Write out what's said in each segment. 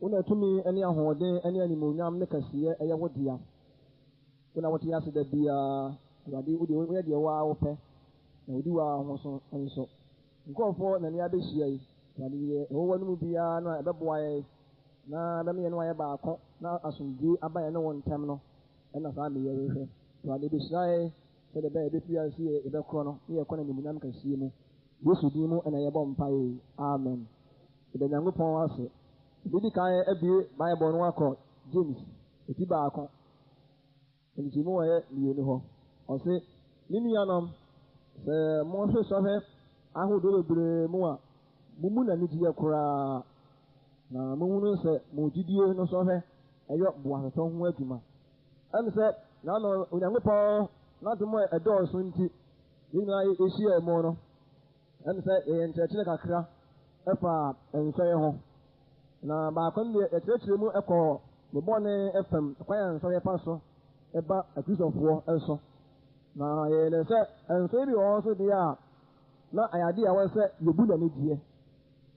Wo na tumi ne ahoɔden ne animuonyam ne kɛseyɛ yɛ wo dea. Wo na wote ase da biara. Awurade, wo deɛ woyɛ deɛ wo ara wopɛ, na wodi wo ara ho so nso. Nkurɔfoɔ na ani abɛhyia yi, Awurade, deɛ ɛwɔ w'anomu biara no a ɛbɛboa yɛn na ɛbɛma yɛne wo ayɛ baako na asomdwoe aba yɛne wo ntam no, ɛna saa meyɛ rehwɛ. Awurade, bɛhyira yɛn sɛdeɛ ɛbɛyɛ yɛbɛfiri ase yɛ yɛbɛkorɔ no ne yɛkɔ no animuonyam kɛseɛ mu. Yesu din mu na yɛbɔ mpaeɛ yi. Amen. Yɛda Nyankopɔn ase. Yɛbɛdi kan abue Bible no akɔ James eti baako, nkyekyɛmu a ɛyɛ mmienu hɔ. Ɔse, Me nuanom, sɛ mohwe sɔhwɛ ahodoɔ bebree mu a, mommu no anigyeɛ koraa, na monhunu sɛ mo gyidie no sɔhwɛ yɔ boasetɔ ho adwuma. Ɛne sɛ, n'ano Onyankopɔn n'adom a ɛdɔɔso nti, yɛn nyinaa yɛhyiaa mu no, Ɛne sɛ yɛyɛ nkyerɛkyerɛ kakra fa nsɔe ho. Na baako no deɛ yɛkyerɛkyerɛ mu kɔ ne bɔne fam, kwan a nsɔe fa so ba Akristofoɔ so. Na yɛyɛ no sɛ nsɔe bi wɔ hɔ nso deɛ a na ayɛ adeɛ a ɛwɔ sɛ yɛbu n'ani gyeɛ.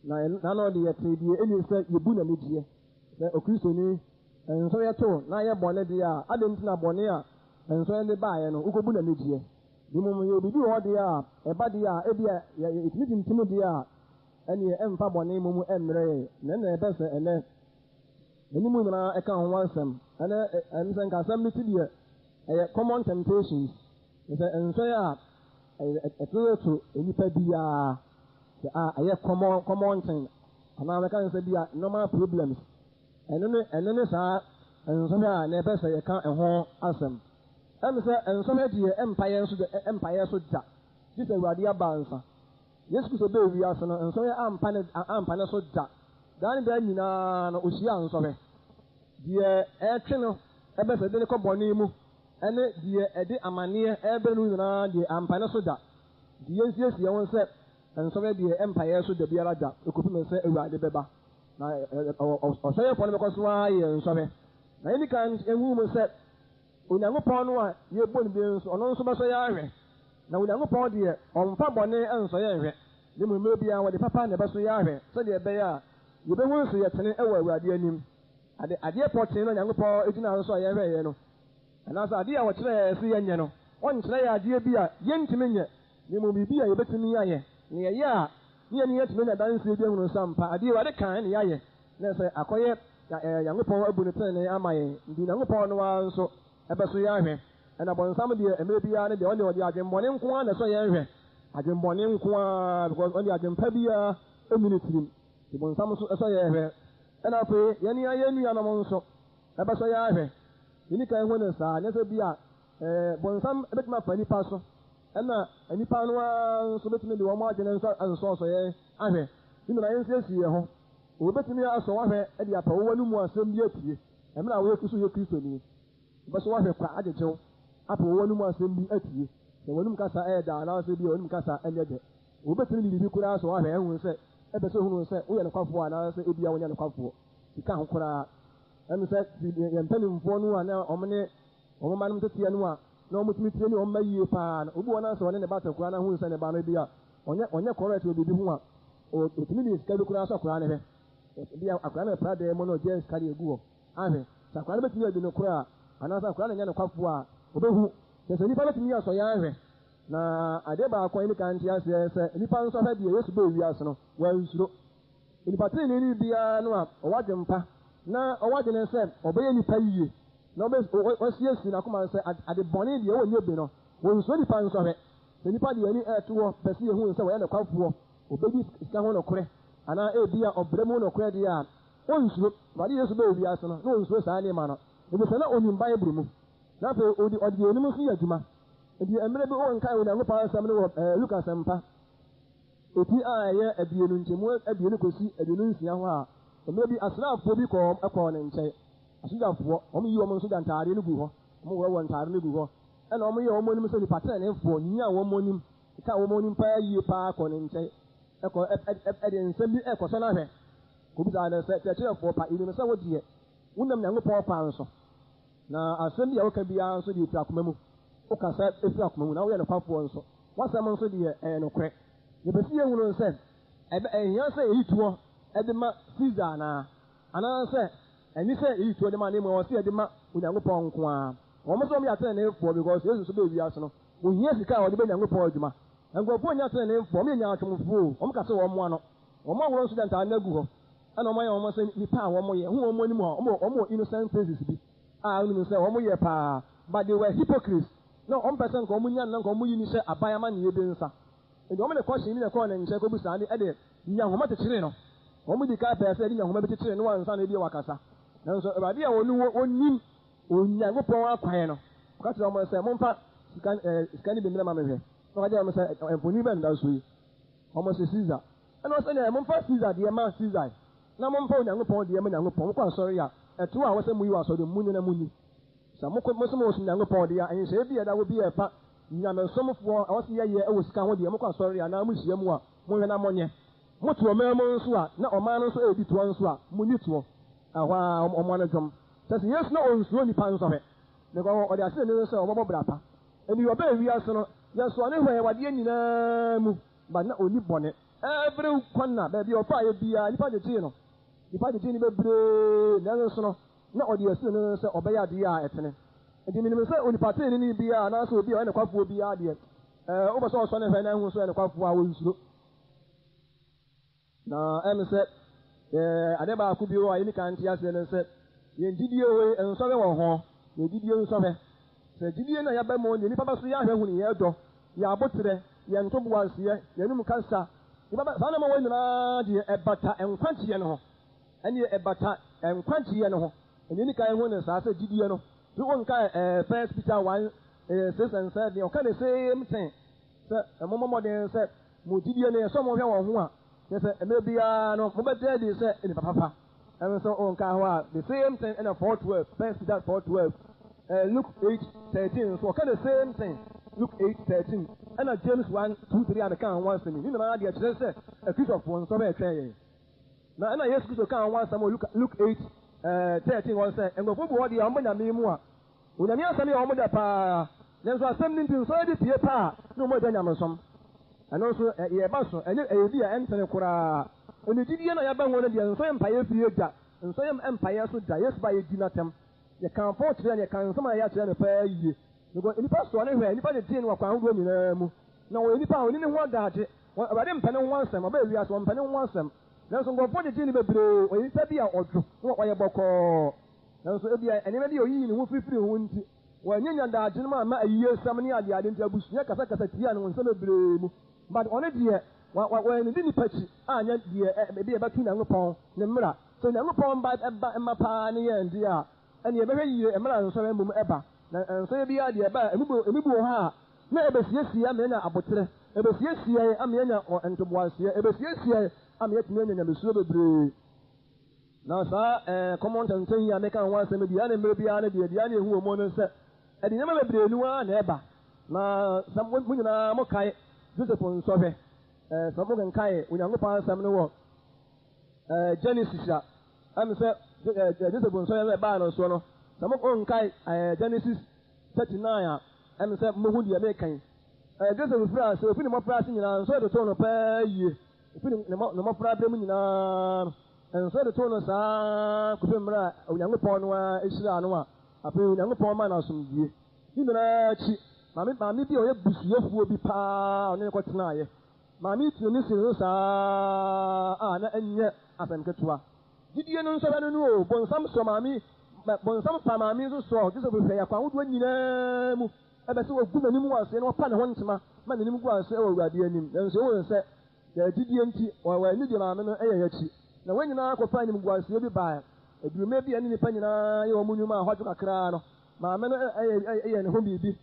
Na n'ano deɛ yɛtee deɛ ɛnni sɛ yɛbu n'ani gyeɛ. Sɛ Okristoni nsɔe to na ayɛ bɔne deɛ a, adɛn nti na bɔne a nsɔe de baeɛ no wokɔbu n'ani gyeɛ? Mmom yɛwɔ biribi wɔ hɔ deɛ a, ɛba deɛ a, ebia yɛ, yɛtumi tintim deɛ a, ɛnneɛ ɛmfa bɔne mmom mmrɛ yɛn. Na ɛnna ɛbɛ sɛ ɛnnɛ, yɛne mo nyinaa ɛka ho asɛm. Ɛnnɛ, ɛm sɛ nka asɛm no ti deɛ, ɛyɛ common temptations, kyerɛ sɛ nsɔe a ɛtoto nnipa biara, sɛ a ɛyɛ common, common thing, anaa mɛka ne sɛ bi a normal problems. Ɛno ne, ɛno ne saa nsɔhwɛ a na ɛbɛ sɛ yɛka ɛho asɛm. Ɛne sɛ nsɔhwɛ deɛ ɛmpa yɛn so ɛmpa yɛn so da, gye sɛ Awurade aba ansa. Yesu Kristo bɛɛ wiase no, nsɔhwɛ ampa ne ampa ne so da. Daa ne daa nyinaa no, ɔhyiaa nsɔhwɛ. Deɛ ɛretwe no ɛbɛ sɛ ɛde no kɔ bɔne mu, ɛne deɛ ɛde amaneɛ ɛrebrɛ no nyinaa deɛ ampa ne so da. Nti yɛnsiesie yɛn ho sɛ nsɔhwɛ deɛ ɛmpa yɛn so da biara da, ɛkɔpem sɛ Awurade bɛba. Na ɔsɔhwɛfoɔ no bɛkɔ so ara ayɛ nsɔhwɛ. Na yɛnni kan nhu mu sɛ Onyankopɔn no a yɛbɔ ne din nso, ɔno nso bɛsɔ yɛn ahwɛ. Na Onyankopɔn deɛ, ɔmfa bɔne nsɔ yɛn nhwɛ, na mmom mmerɛ biara ɔde papa na ɛbɛsɔ yɛn ahwɛ, sɛdeɛ ɛbɛyɛ a yɛbɛhunu sɛ yɛtene wɔ Awurade anim. Ade, adeɛ pɔtee no a Onyankopɔn gyinaa so sɔɔ yɛn hwɛeɛ no, anaasɛ adeɛ a ɔkyerɛɛ yɛn sɛ yɛnyɛ no, ɔnkyerɛ yɛn adeɛ bi a yɛntumi nyɛ, na mmom biribi a yɛbɛtumi ayɛ, na yɛyɛ a, ne yɛne yɛatumi anya adanseɛ bi ahunu sɛ ampa adeɛ Awurade kaeɛ na yɛayɛ. Na sɛ akɔyɛ Nyankopɔn abu no tenenee ama yɛn, nti Nyankopɔn no ara nso bɛso yɛn ahwɛ. Ɛna bɔnsam deɛ mmerɛ biara no deɛ ɔno deɛ ɔde adwenbɔne nko ara na ɛsɔ yɛn hwɛ, adwenbɔne nko ara because ɔno deɛ adwenpa biara nni ne tirim, nti bonsam nso sɔ yɛn hwɛ. Ɛna afei yɛn ara yɛn nuanom nso bɛsɔ yɛn ahwɛ. Yɛnni kan hu no saa, nyɛ sɛ bi a bonsam bɛtumi afa nnipa so, ɛna nnipa no ara nso bɛtumi de wɔn adwene nso ansɔsɔ yɛn ahwɛ. Ne nyinaa yɛnsiesie yɛn ho. Wobetumi asɔ wo ahwɛ de apɛ wo w'anomu asɛm bi atie mmerɛ a woyɛ so yɛ Kristoni. Wɔbɛsɔ wo ahwɛ kwa agyegye wo apɛ wo w'anomu asɛm bi atie, sɛ w'anom kasa yɛ dɛ anaasɛ ebia w'anom kasa nyɛ dɛ. Wobetumi de biribi koraa asɔ wo ahwɛ ahu sɛ ɛpɛ sɛ ohunu sɛ woyɛ nokwafoɔ anaasɛ ebia wonyɛ nokwafoɔ. Sika ho koraa. Ɛne sɛ yɛn mpanimfoɔ no a na wɔn ne wɔn mma nom teteɛ no a na wɔtumi tie ne wɔn mma yie paa no, obi wɔ hɔ na sɛ ɔne ne ba te koraa na ahunu sɛ ne ba no ebia ɔnyɛ ɔnyɛ correct wɔ biribi ho a, Otumi de sika bi koraa sɔ akwadaa no hwɛ. Ebia akwadaa no repra dan mu na ɔgyaa sika de agu hɔ ahwɛ. Sɛ akwadaa no betumi adi nokorɛ a, anaasɛ akwadaa no nyɛ nokwafoɔ a, obehu. Kyerɛ sɛ nnipa betumi asɔ yɛn ahwɛ. Na adeɛ baako a yɛnni kan nte aseɛ sɛ nnipa nsɔhwɛ deɛ Yesu bɛɛ wiase no, wansuro. Onipa treneeni biara no a ɔwɔ adwempa na ɔwɔ adwene sɛ ɔbɛyɛ nnipa yiye na wasiesie n'akoma sɛ ade bɔne deɛ ɔnyɛ bi no, onsuro nnipa nsɔhwɛ. Sɛ nnipa de yɛn ani reto hɔ pɛ sɛ yehu no sɛ wɔyɛ nokwafoɔ, wɔbɛdi sika ho nokorɛ, anaa ebia ɔbrɛ mu nokorɛ deɛ a, ɔnsuro. Awurade Yesu bɛɛ wiase no, na ɔnsuro saa nneɛma no, efisɛ na ɔnim Bible mu, na afei ɔde ɔde deɛ ɔnim nso yɛ adwuma. Enti mmerɛ bi wonkae Onyankopɔn asɛm no wɔ Luka Asɛmpa eti a ɛyɛ aduonu nkyɛmu aduonu kɔsi 26 hɔ a, mmerɛ bi asraafoɔ bi kɔɔ kɔɔ ne nkyɛn, asogyafoɔ, wɔyi wɔn sogya ntaadeɛ no gu hɔ, wɔworɔworɔ ntaade no gu hɔ, Ɛnna wɔyɛɛ wɔn anim sɛ nnipa treneefoɔ, nyinyaa wɔn anim, kekaa wɔn anim paa yie paa kɔɔ ne nkyɛn, kɔ de nsɛm bi rekɔsɔ no ahwɛ, kɔbisaa no sɛ, Kyerɛkyerɛfoɔ pa, yɛnim sɛ wo deɛ, wonam Nyankopɔn kwan so, na asɛm bi a woka biara nso deɛ, ɛfiri akoma mu. Wokasa firi akoma mu, na woyɛ nokwafoɔ nso. W'asɛm nso deɛ, ɛyɛ nokorɛ. Yɛpɛ sɛ yɛhunu sɛ, ɛhia sɛ yɛyi toɔ de ma Caesar anaa? Anaasɛ ɛnni sɛ yɛyi toɔ de ma na mmom ɛwɔ sɛ yɛde ma Onyankopɔn nko ara. Wɔn nso wɔyɛ ateneneefoɔ because Yesu nso bɛɛ wiase no, wɔhia sika a wɔde bɛ Nyankopɔn adwuma. Nkurɔfoɔ nnyɛ ateneneefoɔ, wɔn yɛ nyaatwomfoɔ o, wɔn ka sɛ wɔn mmoa no. Wɔn aworɔ nso de ntaade no agu hɔ ɛna wɔn ayɛ wɔn sɛ nnipa a wɔn yɛ, hu wɔn anim a, wɔn wɔ wɔn wɔ innocent faces bi a wonim sɛ wɔn yɛ paa but they were hypocrites. Na wɔn pɛ sɛ nka wɔn nya no na nka wɔn yi no hyɛ aban amanneɛ bi nsa. Enti wɔde kɔhyen bi na ɛkɔɔ ne nkyɛn kobisaa no de nyanhoma kyekyeree no. Wɔdii kan pɛɛ sɛ wɔde nyanhoma bi kyekyere no ansa na ebia wakasa. Nanso Awurade a ɔno onim Onyankopɔn akwan no, ɔka kyerɛɛ wɔn sɛ, Momfa sika ɛɛ sika no bi mmrɛ ma menhwɛ. Na ɔka kyerɛɛ wɔn sɛ, Mfoni bɛn na ɛda so yi? Wɔse, Caesar. Ɛnna ɔse, Ɛnneɛ momfa Caesar deɛ mma Caesar, na momfa Onyankopɔn deɛ mma Nyankopɔn. Mokɔ asɔre a, ɛtoɔ a ɛwɔ sɛ moyi wɔ asɔre mu, monnye na monni. Sɛ mokɔ, mose moresom Nyankopɔn deɛ a, nhyehyɛeɛ bi a ɛda hɔ bi a ɛfa nyamesomfoɔ a ɛwɔ sɛ yɛyɛ wɔ sika ho deɛ, mokɔ asɔre anaa mohyia mu a, monhwɛ na monyɛ. Mote ɔman mu nso a, na ɔman no nso redi toɔ nso a, monni toɔ. Ɛhɔ ara, wɔn ano dwom. Kyerɛ sɛ, Yesu na ɔnsuro nnipa nsɔhwɛ, because ɔde ahyɛ n'ani so sɛ ɔbɛbɔ bra pa. Enti ɔbaa wiase no, yɛsoa no hwɛɛ wɔ adeɛ nyinaa mu, but na ɔnni bɔne. Every corner, baabi a ɔfaeɛ biara, nnipa gyegyee no. Nnipa gyegyee no bebree, nanso no, na ɔde asi n'ani so sɛ ɔbɛyɛ adeɛ a ɛtene. Enti menim sɛ onipa teneneeni biara anaasɛ obi a ɔyɛ nokwafoɔ biara deɛ, ɛɛ, wopɛ sɛ ɔsɔ no hwɛ na ahu sɛ ɔyɛ nokwafoɔ a, ɔnsuro. Na ɛyɛ me sɛ, ɛɛ, adeɛ baako bio a yɛnni kan nte aseɛ ne sɛ, yɛn gyidie wei, nsɔhwɛ wɔ ho. Yɛn gyidie nsɔhwɛ. Sɛ gyidie no a yɛaba mu deɛ, nnipa bɛso yɛn ahwɛ hunu yɛn dɔ, yɛn aboterɛ, yɛn ntoboaseɛ, yɛn anom kasa. Nnipa bɛ, saa nneɛma wei nyinaa deɛ, ɛbata nkwagyeɛ no ho. Ɛnneɛ ɛbata nkwagyeɛ no ho. Ɛnneɛ yɛnni kan nhu no saa sɛ gyidie no. So wonkae ɛɛ First Peter 1, eh, 6 and 7, ɔka the same thing sɛ mommɔ mmɔden sɛ mo gyidie no yɛsɔ mo hwɛ wɔ ho a, kyerɛ sɛ mmerɛ biara no mobɛda adi sɛ nnipa papa. Ɛno nso wonkae hɔ a, the same thing ɛna 4:12, First Peter 4:12, eh, Luke 8:13 nso ɔka the same thing, Luke 8:13, ɛna James 1, 2, 3 a mekaa ho asɛm yi, ne nyinaa deɛ kyerɛ sɛ Akristofoɔ nsɔhwɛ ɛtwɛn yɛn. Na ɛna Yesu Kristo kaa ho asɛm wɔ Luke 8:13 hɔ sɛ, nkurɔfoɔ bi wɔ hɔ deɛ wɔba Nyame mu a, Onyame asɛm yɛ wɔn dɛ paa, nanso asɛm no nti nsɔre de pue pɛ a, na wɔn agya nyamesom. Ɛno nso yɛ ɛba so, ɛnyɛ ɛyɛ bi a ɛntene koraa. Ɛne gyidie no a yɛaba ho no deɛ, nsɔre mpaeɛ fie da, nsɔre mpaeɛ so da, Yesu ba yɛdi no atɛm, yɛkamfo kyerɛ no, yɛka nsɛm a ɛyɛ kyerɛ no paa yie. Because nnipa sɔɔ no hwɛɛ, nnipa gyegyee no wɔ kwan ahodoɔ nyinaa mu. Na ɔyɛ nipa a ɔnni ne ho adagye. Awurade mpɛ ne ho asɛm. Ɔbaa wiase, ɔmpɛ ne ho asɛm. Nanso nkurɔfoɔ gyegyee no bebree. Ɔyɛ nipa bi a ɔdwo, na ɔyɛ bɔkɔɔ. Nanso ebia nneɛma bi a ɔyiyii ne ho fifirii ho nti, wannya daagye no amma ayiesɛm ne adeade nti, abusua kasakasa tiaa no wɔ nsɛm bebree mu. But ɔno deɛ, wannidi nnipa akyi anyɛ deɛ ebia ɛbɛto Nyankopɔn ne mmara. Sɛ Onyankopɔn ba ba mma paa ne yɛn deɛ a, ɛnneɛ yɛbɛhwɛ yie mmerɛ a nsɔhwɛ mmom ɛba. Na nsɔhwɛ biara deɛ ɛba a, emu bi wɔ hɔ a, na ebesiesie ama yɛanya aboterɛ, ebesiesie yɛn ama yɛanya ntoboaseɛ, ebesiesie yɛn ama yɛatumi anya nyamesuro bebree. Na saa ɛɛ kɔmɔ ntɛntɛn yi a meka ho asɛm yi deɛ, ɛne mmerɛ biara no deɛ, deɛ na ehu wɔ mu no sɛ, ɛde nneɛma bebree nu ara na ɛba. Na sɛ mo nyinaa mokae Joseph nsɔhwɛ, ɛɛ sɛ mokenkae Onyankopɔn asɛm no wɔ ɛɛ Genesis a, ɛm sɛ ɛɛ Joseph nsɔhwɛ no ɛbaa no soɔ no, sɛ mo nkae ɛɛ Genesis 39 a, ɛne sɛ mubehu deɛ mereka yi. Ɛɛ, Joseph firii ase, ofi ne mmɔfraase nyinaa, nsɔe totoo no paa yie. Ofi ne, ne, ne mmɔfraberɛ mu nyinaa no, nsɔe totoo no saa kɔpem mmerɛ a Onyankopɔn no ara hyiraa no a afei Onyankopɔn maa no asomdwie. Ne nyinaa akyi, maame, maame bi a ɔyɛ busuafoɔ bi paa a ɔne no kɔtenaeɛ. Maame yi tee ne sini so saa a na ɛnyɛ asɛm ketewa. Gyidie no nsɔhwɛ no no o, bonsam sɔ maame yi, bonsam fa maame yi nso sɔ Joseph hwɛ akwan ahodoɔ nyinaa mu, ɛbɛ sɛ ɔgu n'anim ase na ɔpa ne ho ntoma ma n'anim gu ase wɔ Awurade anim. Nanso ɛwɔ sɛ yɛ gyidie nti, wanni deɛ maame no yɛeɛ akyi. Na wɔn nyinaa kɔfaa animguaseɛ bi baeɛ. Ɛduruu mmerɛ bi a ɛne nnipa nyinaa yɛ wɔn nnwuma a hɔ dwo kakra no, maame no yɛɛ ne ho biribi.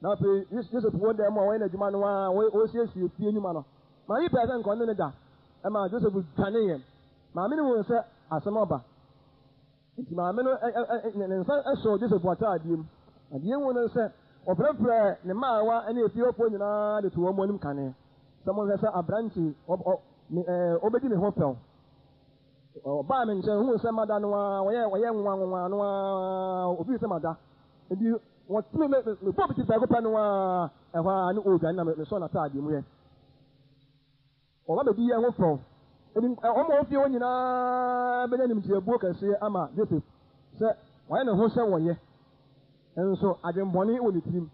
Na afei Joseph wɔ dan mu a ɔyɛ n'adwuma no ara, ɔresiesie fie nnwuma no. Maame yi pɛɛ sɛ nka ɔne no da, ɛmaa Joseph dwaneeɛ. Maame no huu sɛ asɛm aba. Enti maame no ne nsa sɔɔ Joseph ataadeɛ mu. Na deɛ ehu ne sɛ, ɔfrɛfrɛɛ ne mmaawa ne efie hɔfoɔ nyinaa de too wɔn anim kane sɛ, Monhwɛ sɛ aberante yi, ɔbɛdi me ho fɛw. Ɔbaa me nkyɛn, ohuu sɛ mada no ara, ɔyɛɛ ɔyɛɛ nwonwa no ara, ofii sɛ mada. Enti wɔtumi me mebɔɔ piti prɛko pɛ no ara, ɛhɔ ara ne ɔredwane na mesɔɔ n'ataadeɛ mu yɛ. Wɔba bedi yɛn ho fɛw. Wɔn a wɔwɔ fie hɔ nyinaa bɛnya animtiabuo kɛseɛ ama Joseph sɛ wayɛ ne ho sɛ wɔyɛ, nso adwemmɔne wɔ ne tirim.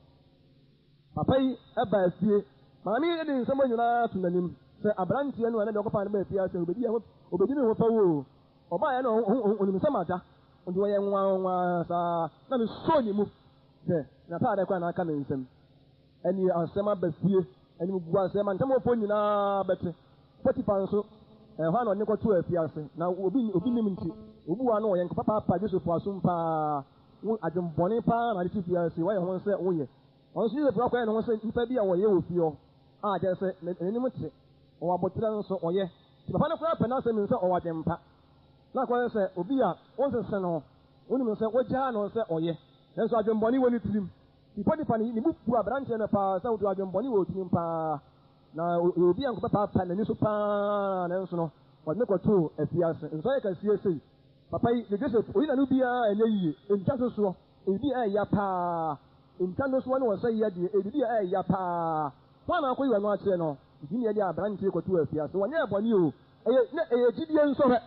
Papa yi baa fie. Maame yi de nsɛm nyinaa to n'anim sɛ aberanteɛ no a na deɛ ɔkɔfaa no baa fie ase ɔbɛdi ɛho ɔbɛdi ne ho fɛw oo. Ɔbaeɛ no ɔnim sɛ mada nti ɔyɛ nwanwa saa na mesɔɔ ne mu hwɛ n'ataadeɛ koraa na aka me nsam. Ɛnneɛ asɛm aba fie, animguaseɛ mantamfoɔ nyinaa bɛte. Potifar nso, ɛhɔ ara na ɔde no kɔtoo afiase, na obi obi nnim nti, obuaa no, ɔyɛ nka papaapa Yosef asom paa, wo adwemmɔne paa na ade te fiase, woayɛ ho sɛ woyɛ. Ɔno nso Yosef akɔyɛ ne ho sɛ nipa bi a wɔyɛ wɔ fie hɔ a kyerɛ sɛ n'anim te, ɔwɔ aboterɛ nso, ɔyɛ. Nti papa no koraa pɛ n'asɛm nim sɛ ɔwɔ adwempa. Na akɔyɛ sɛ obi a wonsese no, wonim sɛ wogyaa no sɛ ɔyɛ, nanso adwemmɔne wɔ ne tirim. Nti Potifar ne bo fuu aberanteɛ no paa sɛ ɔde adwemmɔne wɔ tirim paa. Na ɔyɛ obi a nka ɔbɛpaapae n'ani so paa, nanso no, wɔde no kɔtoo afiase. Nsɔhwɛ kɛseɛ sei! Papa yi, Joseph, oyi n'ano biara a ɛnyɛ yie. Ntwa nso soɔ, ebi a ɛyɛ ya paa. Ntwa no soɔ ne ɔsɛeɛ deɛ, ebi a ɛyɛ ya paa. Hwan na akɔyi w'ano akyerɛ no? Nti ne yɛde aberanteɛ yi kɔtoo afiase. Ɔnyɛɛ bɔne o, ɛyɛ, na ɛyɛ gyidie nsɔhwɛ.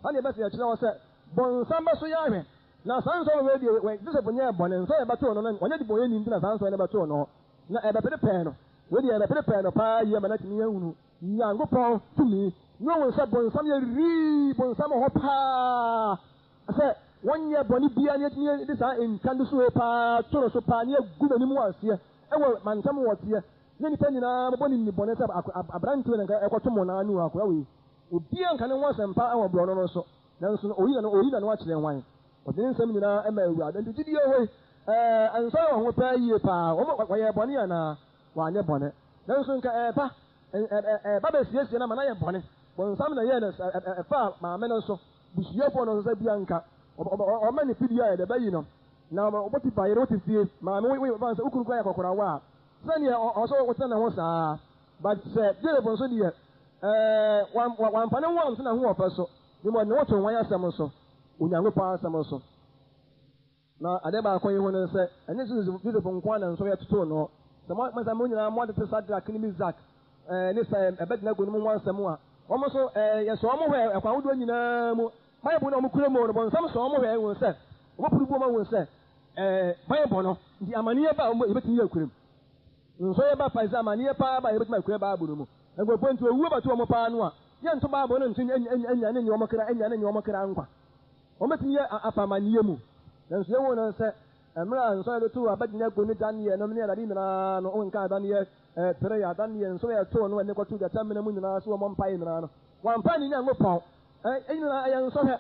Saa na yɛbɛsɛ yɛkyerɛ wo sɛ, bonsam bɛso yɛn ahwɛ. Na saa nsɔhwɛ wei deɛ, Joseph nyɛɛ bɔne, nsɔhwɛ a ɛbɛtoo no no, ɔnyɛ debɔneyɛni nti na saa nsɔhwɛ no bɛtoo no. Na ɛbɛpere no. Wei deɛ ɛbɛpere no paa yie ama no atumi ahunu Nyankopɔn tumi, na wahu sɛ bonsam yɛ rii, bonsam wɔ hɔ paa, sɛ wɔnyɛ bɔne biara na yɛatumi de saa ntwa ntosoɔ paa to no so paa na yɛagu n'anim aseɛ wɔ mantam wɔ teɛ, na nnipa nyinaa bɛbɔ no nnibɔne sɛ aberante wei na nka ɛkɔto mo naa no akoa wei. Obiara nka ne ho asɛmpa wɔ borɔno no so, nanso no oyi na no oyi na no akyerɛ hwan? Ɔde ne nsɛm nyinaa ma Awurade. Enti gyidie hɔ yi, ɛɛ, nsɔre wɔ ho paa yie paa. Wɔn, wɔyɛɛ bɔne anaa? Wɔanyɛ bɔne. Nanso nka ɛreba, ɛ, ɛ, ɛreba bɛsiesie no ama no ayɛ bɔne. Bonsam na ɛyɛɛ no, ɛ, ɛ, ɛfaa maame no nso, busuafoɔ no nso sɛ bia nka ɔ, ɔ, ɔ, ɔma ne fidie a yɛde bɛyi no. Na ɔ, Potifa yere, wote fie, maame, wo, wo, wo, sɛ wo kunu koraa yɛ akɔkorawa a, sɛdeɛ ɔ, ɔwɔ sɛ wotena ne ho saa. But sɛ Joseph nso deɛ, ɛɛ, wan, wamfa ne ho anto n'ahoɔfɛ so, na mmom ɔde ne ho too hwan asɛm so? Onyankopɔn asɛm so. Na ade baako yi ho ne sɛ, ɛnyɛ Joseph nko ara na nsɔhwɛ totoo no. Sɛ mo sɛ mo nyinaa moatete Sadrak ne Misak ne Abednego nom ho asɛm a, wɔn nso yɛsɔɔ wɔn hwɛɛ ɛkwan ahodoɔ nyinaa mu. Bible no a wɔkura mu no, bonsam sɔɔ wɔn hwɛɛ hu sɛ wɔbɛporo bu wɔn ahu sɛ Bible no nti amaneɛ ba a yɛbɛtumi akura mu. Nsɔhwɛ ba pa sɛ amaneɛ paa ba a yɛbɛtumi akura Bible no mu. Nkurɔfoɔ nti owuo bɛto wɔn paa no a, yɛnto Bible no nto nnya ne nye wɔn kra nnya ne nye wɔn kra nkwa. Wɔbɛtumi yɛ afa amanneɛ mu. Nanso yɛhu no sɛ mmerɛ a nsɔhwɛ de too Abednego ne Daniel nom ne Awurade nyinaa no, wonkaa Daniel tere a Daniel nsɔhwɛ a ɛtoo no a ɛne kɔtoo gyata mena mu nyinaa sɛ wɔmmɔ mpaeɛ nyinaa no, wampae ne Nyankopɔn. Ɛyi nyinaa ɛyɛ nsɔhwɛ.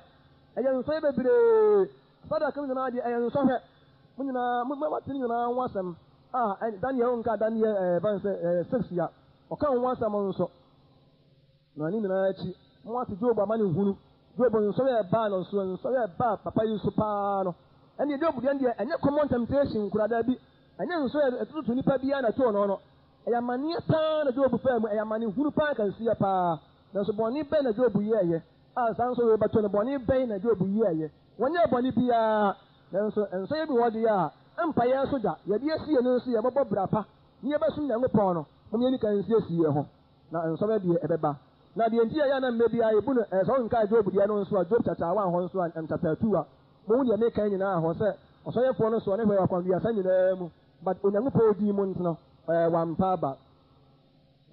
Ɛyɛ nsɔhwɛ bebree. Sadrak no nyinaa deɛ ɛyɛ nsɔhwɛ. Mo nyinaa mo moate ne nyinaa ho asɛm a Daniel wonkaa Daniel ɛɛ sɛ 6 a ɔka ho asɛm nso. Na ne nyinaa akyi, moate Job amanehunu, Job nsɔhwɛ a ɛbaa no so, nsɔhwɛ a ɛbaa papa yi so paa no. Ɛnneɛ Job deɛ deɛ, ɛnyɛ common temptation koraa, daabi, ɛnyɛ nsɔhwɛ a ɛtototo nipa biara na ɛtoo no no. Ɛyɛ amaneɛ paa na Job faa mu, ɛyɛ amanehunu paa kɛseɛ paa. Nanso bɔne bɛn na Job yɛeɛ a saa nsɔhwɛ yi bɛto no? Bɔne bɛn na Job yɛeɛ? Ɔnyɛɛ bɔne biara. Nanso nsɔhwɛ bi wɔ hɔ deɛ a, ɛmpa yɛn so da. Yɛde asi yɛn ani so yɛbɛbɔ bra pa na yɛbɛsom Nyankopɔn no, mom yɛnni kan nsiesie yɛn ho. Na nsɔhwɛ deɛ, ɛbɛba. Na deɛ nti a ɛyɛ a na mmerɛ biara yɛbu no, sɛ wonkae Job deɛ no nso a, Job chapter one hɔ nso a, chapter 2 a, mohu deɛ meka yi nyinaa hɔ, sɛ ɔsɔhwɛfoɔ no soɔ ne hwɛɛ akwanduasa nyinaa mu, but Onyankopɔn din mu nti no, wampa aba.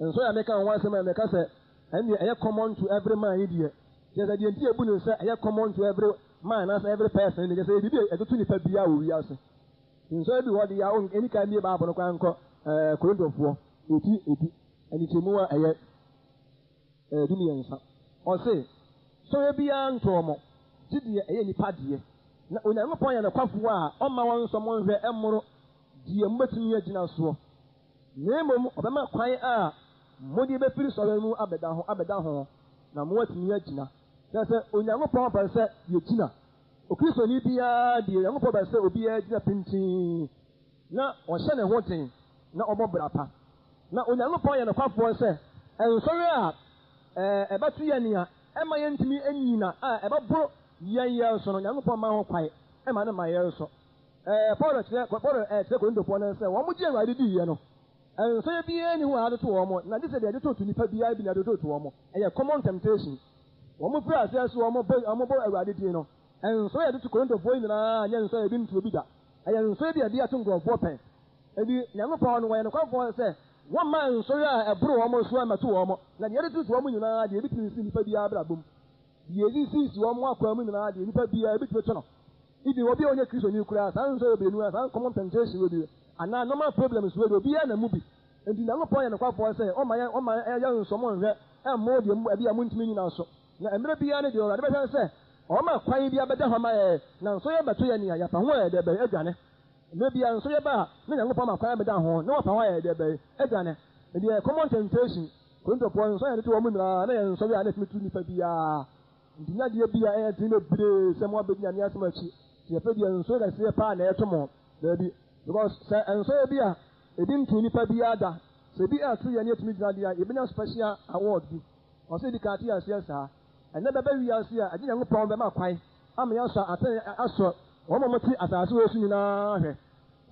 Nsɔhwɛ a meka ho asɛm a meka sɛ ɛno deɛ ɛyɛ common to every man yi deɛ, kyerɛ sɛ deɛ nti yɛbu no sɛ ɛyɛ common to every man anaasɛ every person deɛ, kyerɛ sɛ ɛyɛ biribi a ɛtoto nipa biara wɔ wiase. Nsɔhwɛ bi wɔ hɔ deɛ a, ɛnni kan mmue Bible no koraa nkɔ Korintofoɔ eti edu. Nkyekyɛmu a ɛyɛ 13. Ɔse, Sɔhwɛ biara ntɔɔ mo, gye deɛ ɛyɛ nnipa deɛ. Na Onyankopɔn yɛ nokwafoɔ a ɔmma wɔnsɔ mo nhwɛ mmoro deɛ mobɛtumi agyina soɔ, na mmom ɔbɛma kwan a mode bɛfiri sɔhwɛ no mu abɛda ho abɛda ho, na moatumi agyina. Kyerɛ sɛ, Onyankopɔn pɛ sɛ yɛgyina. Okristoni biara deɛ, Onyankopɔn pɛ sɛ obiara gyina pintinn. Na ɔhyɛ ne ho den na ɔbɔ bra pa. Na Onyankopɔn yɛ nokwafoɔ sɛ nsɔhwɛ a ɛbɛto yɛn nea ɛmma yɛntumi nnyina a ɛbɛboro yɛn yɛn so no, Onyankopɔn mma ho kwan mma no mma yɛn so. Paulo kyerɛ Paulo kyerɛ Korintofoɔ no sɛ wɔn gye Awurade diiɛ no. Nsɔhwɛ biara nni hɔ a yɛde to wɔn, na gye sɛ deɛ yɛde toto nnipa biara bi na yɛde toto wɔn. Ɛyɛ common temptation. Wɔn firi aseɛ so wɔn bɔ wɔn bɔ Awurade din no. Nsɔhwɛ a yɛde to Korintofoɔ yi nyinaa nyɛ nsɔhwɛ a ebi nto obi da. Ɛyɛ nsɔhwɛ bi a ebi ato nkurɔfoɔ pɛn. Enti Nyankopɔn no, wɔyɛ nokwafoɔ sɛ wɔmma nsɔhwɛ a ɛboro wɔn so mmɛto wɔn, na deɛ yɛde toto wɔn nyinaa deɛ ebitumi nsi nnipa biara abrabɔ mu. Deɛ esisisi wɔn akwan mu nyinaa deɛ nnipa biara ebitumi to no. Even obi a ɔnyɛ Kristoni koraa, saa nsɔhwɛ mmienu a, saa common temptation wei bi, anaa normal problems wei deɛ, obiara nam mu bi. Enti Nyankopɔn yɛ nokwafoɔ sɛ ɔmma yɛn, ɔmma yɛn nsɔ mo nhwɛ mmo deɛ mo, ɛbi a montumi nnyina so. Na mmerɛ biara no deɛ Awurade bɛhwɛ ne sɛ, ɔma kwan bi abɛda hɔ ama yɛn, na nsɔhwɛ bɛto yɛn a, yɛafa ho ayɛ dɛ bɛn? Adwane. Mmerɛ biara nsɔhwɛ ba a, na Nyankopɔn ama kwan abɛda ho, na wafa ho ayɛ dɛ bɛn? Adwane. Enti ɛyɛ common temptation. Korintofoɔ nsɔhwɛ a yɛde to wɔn nyinaa, na ɛyɛ nsɔhwɛ a na ɛtumi to nnipa biara. Nti nyɛ adeɛ bi a ɛyɛ den bebree sɛ mo abɛdi Nyame asɛm akyi. Nti afei deɛ nsɔhwɛ kɛseɛ paa na ɛto mo. Daabi. Because sɛ nsɔhwɛ bi a ebi ntoo nipa biara da, sɛ ebi ɛto yɛn na yɛtumi gyina deɛ a, yɛbɛnya special award bi. Ɔsɛ yɛdi kan te aseɛ saa. Ɛnnɛ bɛba wiase a, ɛgye Nyankopɔn bɛma kwan ama yɛasɔ atɛn asɔ wɔn a wɔte asase wei so nyinaa ahwɛ.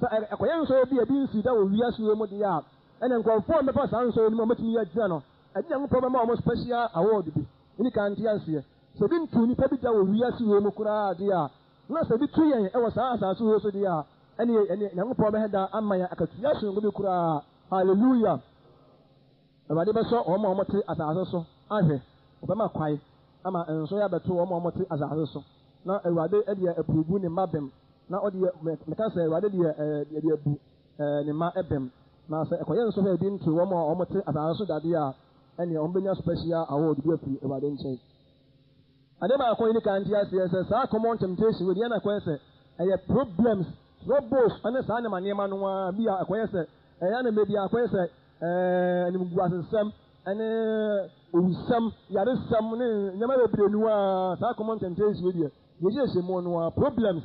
Sɛ ɛkɔyɛ nsɔhwɛ bi a ebi nsii da wɔ wiase wei mu deɛ a, ɛnna nkurɔfoɔ a wɔbɛfa saa nsɔhwɛ no mu a wɔbɛtumi agyina no, ɛgye Nyankopɔn bɛma wɔn special award bi. Yɛdi kan nte aseɛ. Sɛ ebi ntuu nnipa bi da wɔ wiase wei mu koraa deɛ a, na sɛ ebi to yɛn wɔ saa asase wei so deɛ a, ɛnneɛ ɛnneɛ Nyankopɔn bɛhɛ da ama yɛn akatua sononko bi koraa. Hallelujah! Awurade bɛsɔ wɔn a wɔte asase so ahwɛ, ɔbɛma kwae ama nsɔe abɛto wɔn a wɔte asase so. Na Awurade deɛ apurubu ne mma bem, na ɔdeɛ, meka sɛ Awurade deɛ ɛɛ deɛ abu ɛɛ ne mma bem. Na sɛ ɛkɔyɛ nsɔhwɛ a ebi nto wɔn a wɔte asase so da deɛ a, ɛnneɛ wɔbɛnya special award bi afiri Awurade nkyɛn. Adeɛ baako a yɛdi kan nte aseɛ sɛ saa common temptation wei deɛ na ɛkɔyɛ sɛ ɛyɛ problems, troubles ne saa nneɛma nneɛma no ara bi a ɛkɔyɛ sɛ ɛyɛ na mmerɛ bi a ɛkɔyɛ sɛ ɛɛ animguasesɛm ne owusɛm, yaresɛm ne nneɛma bebree no ara saa common temptation wei deɛ yɛhyehyɛ mu no ara problems,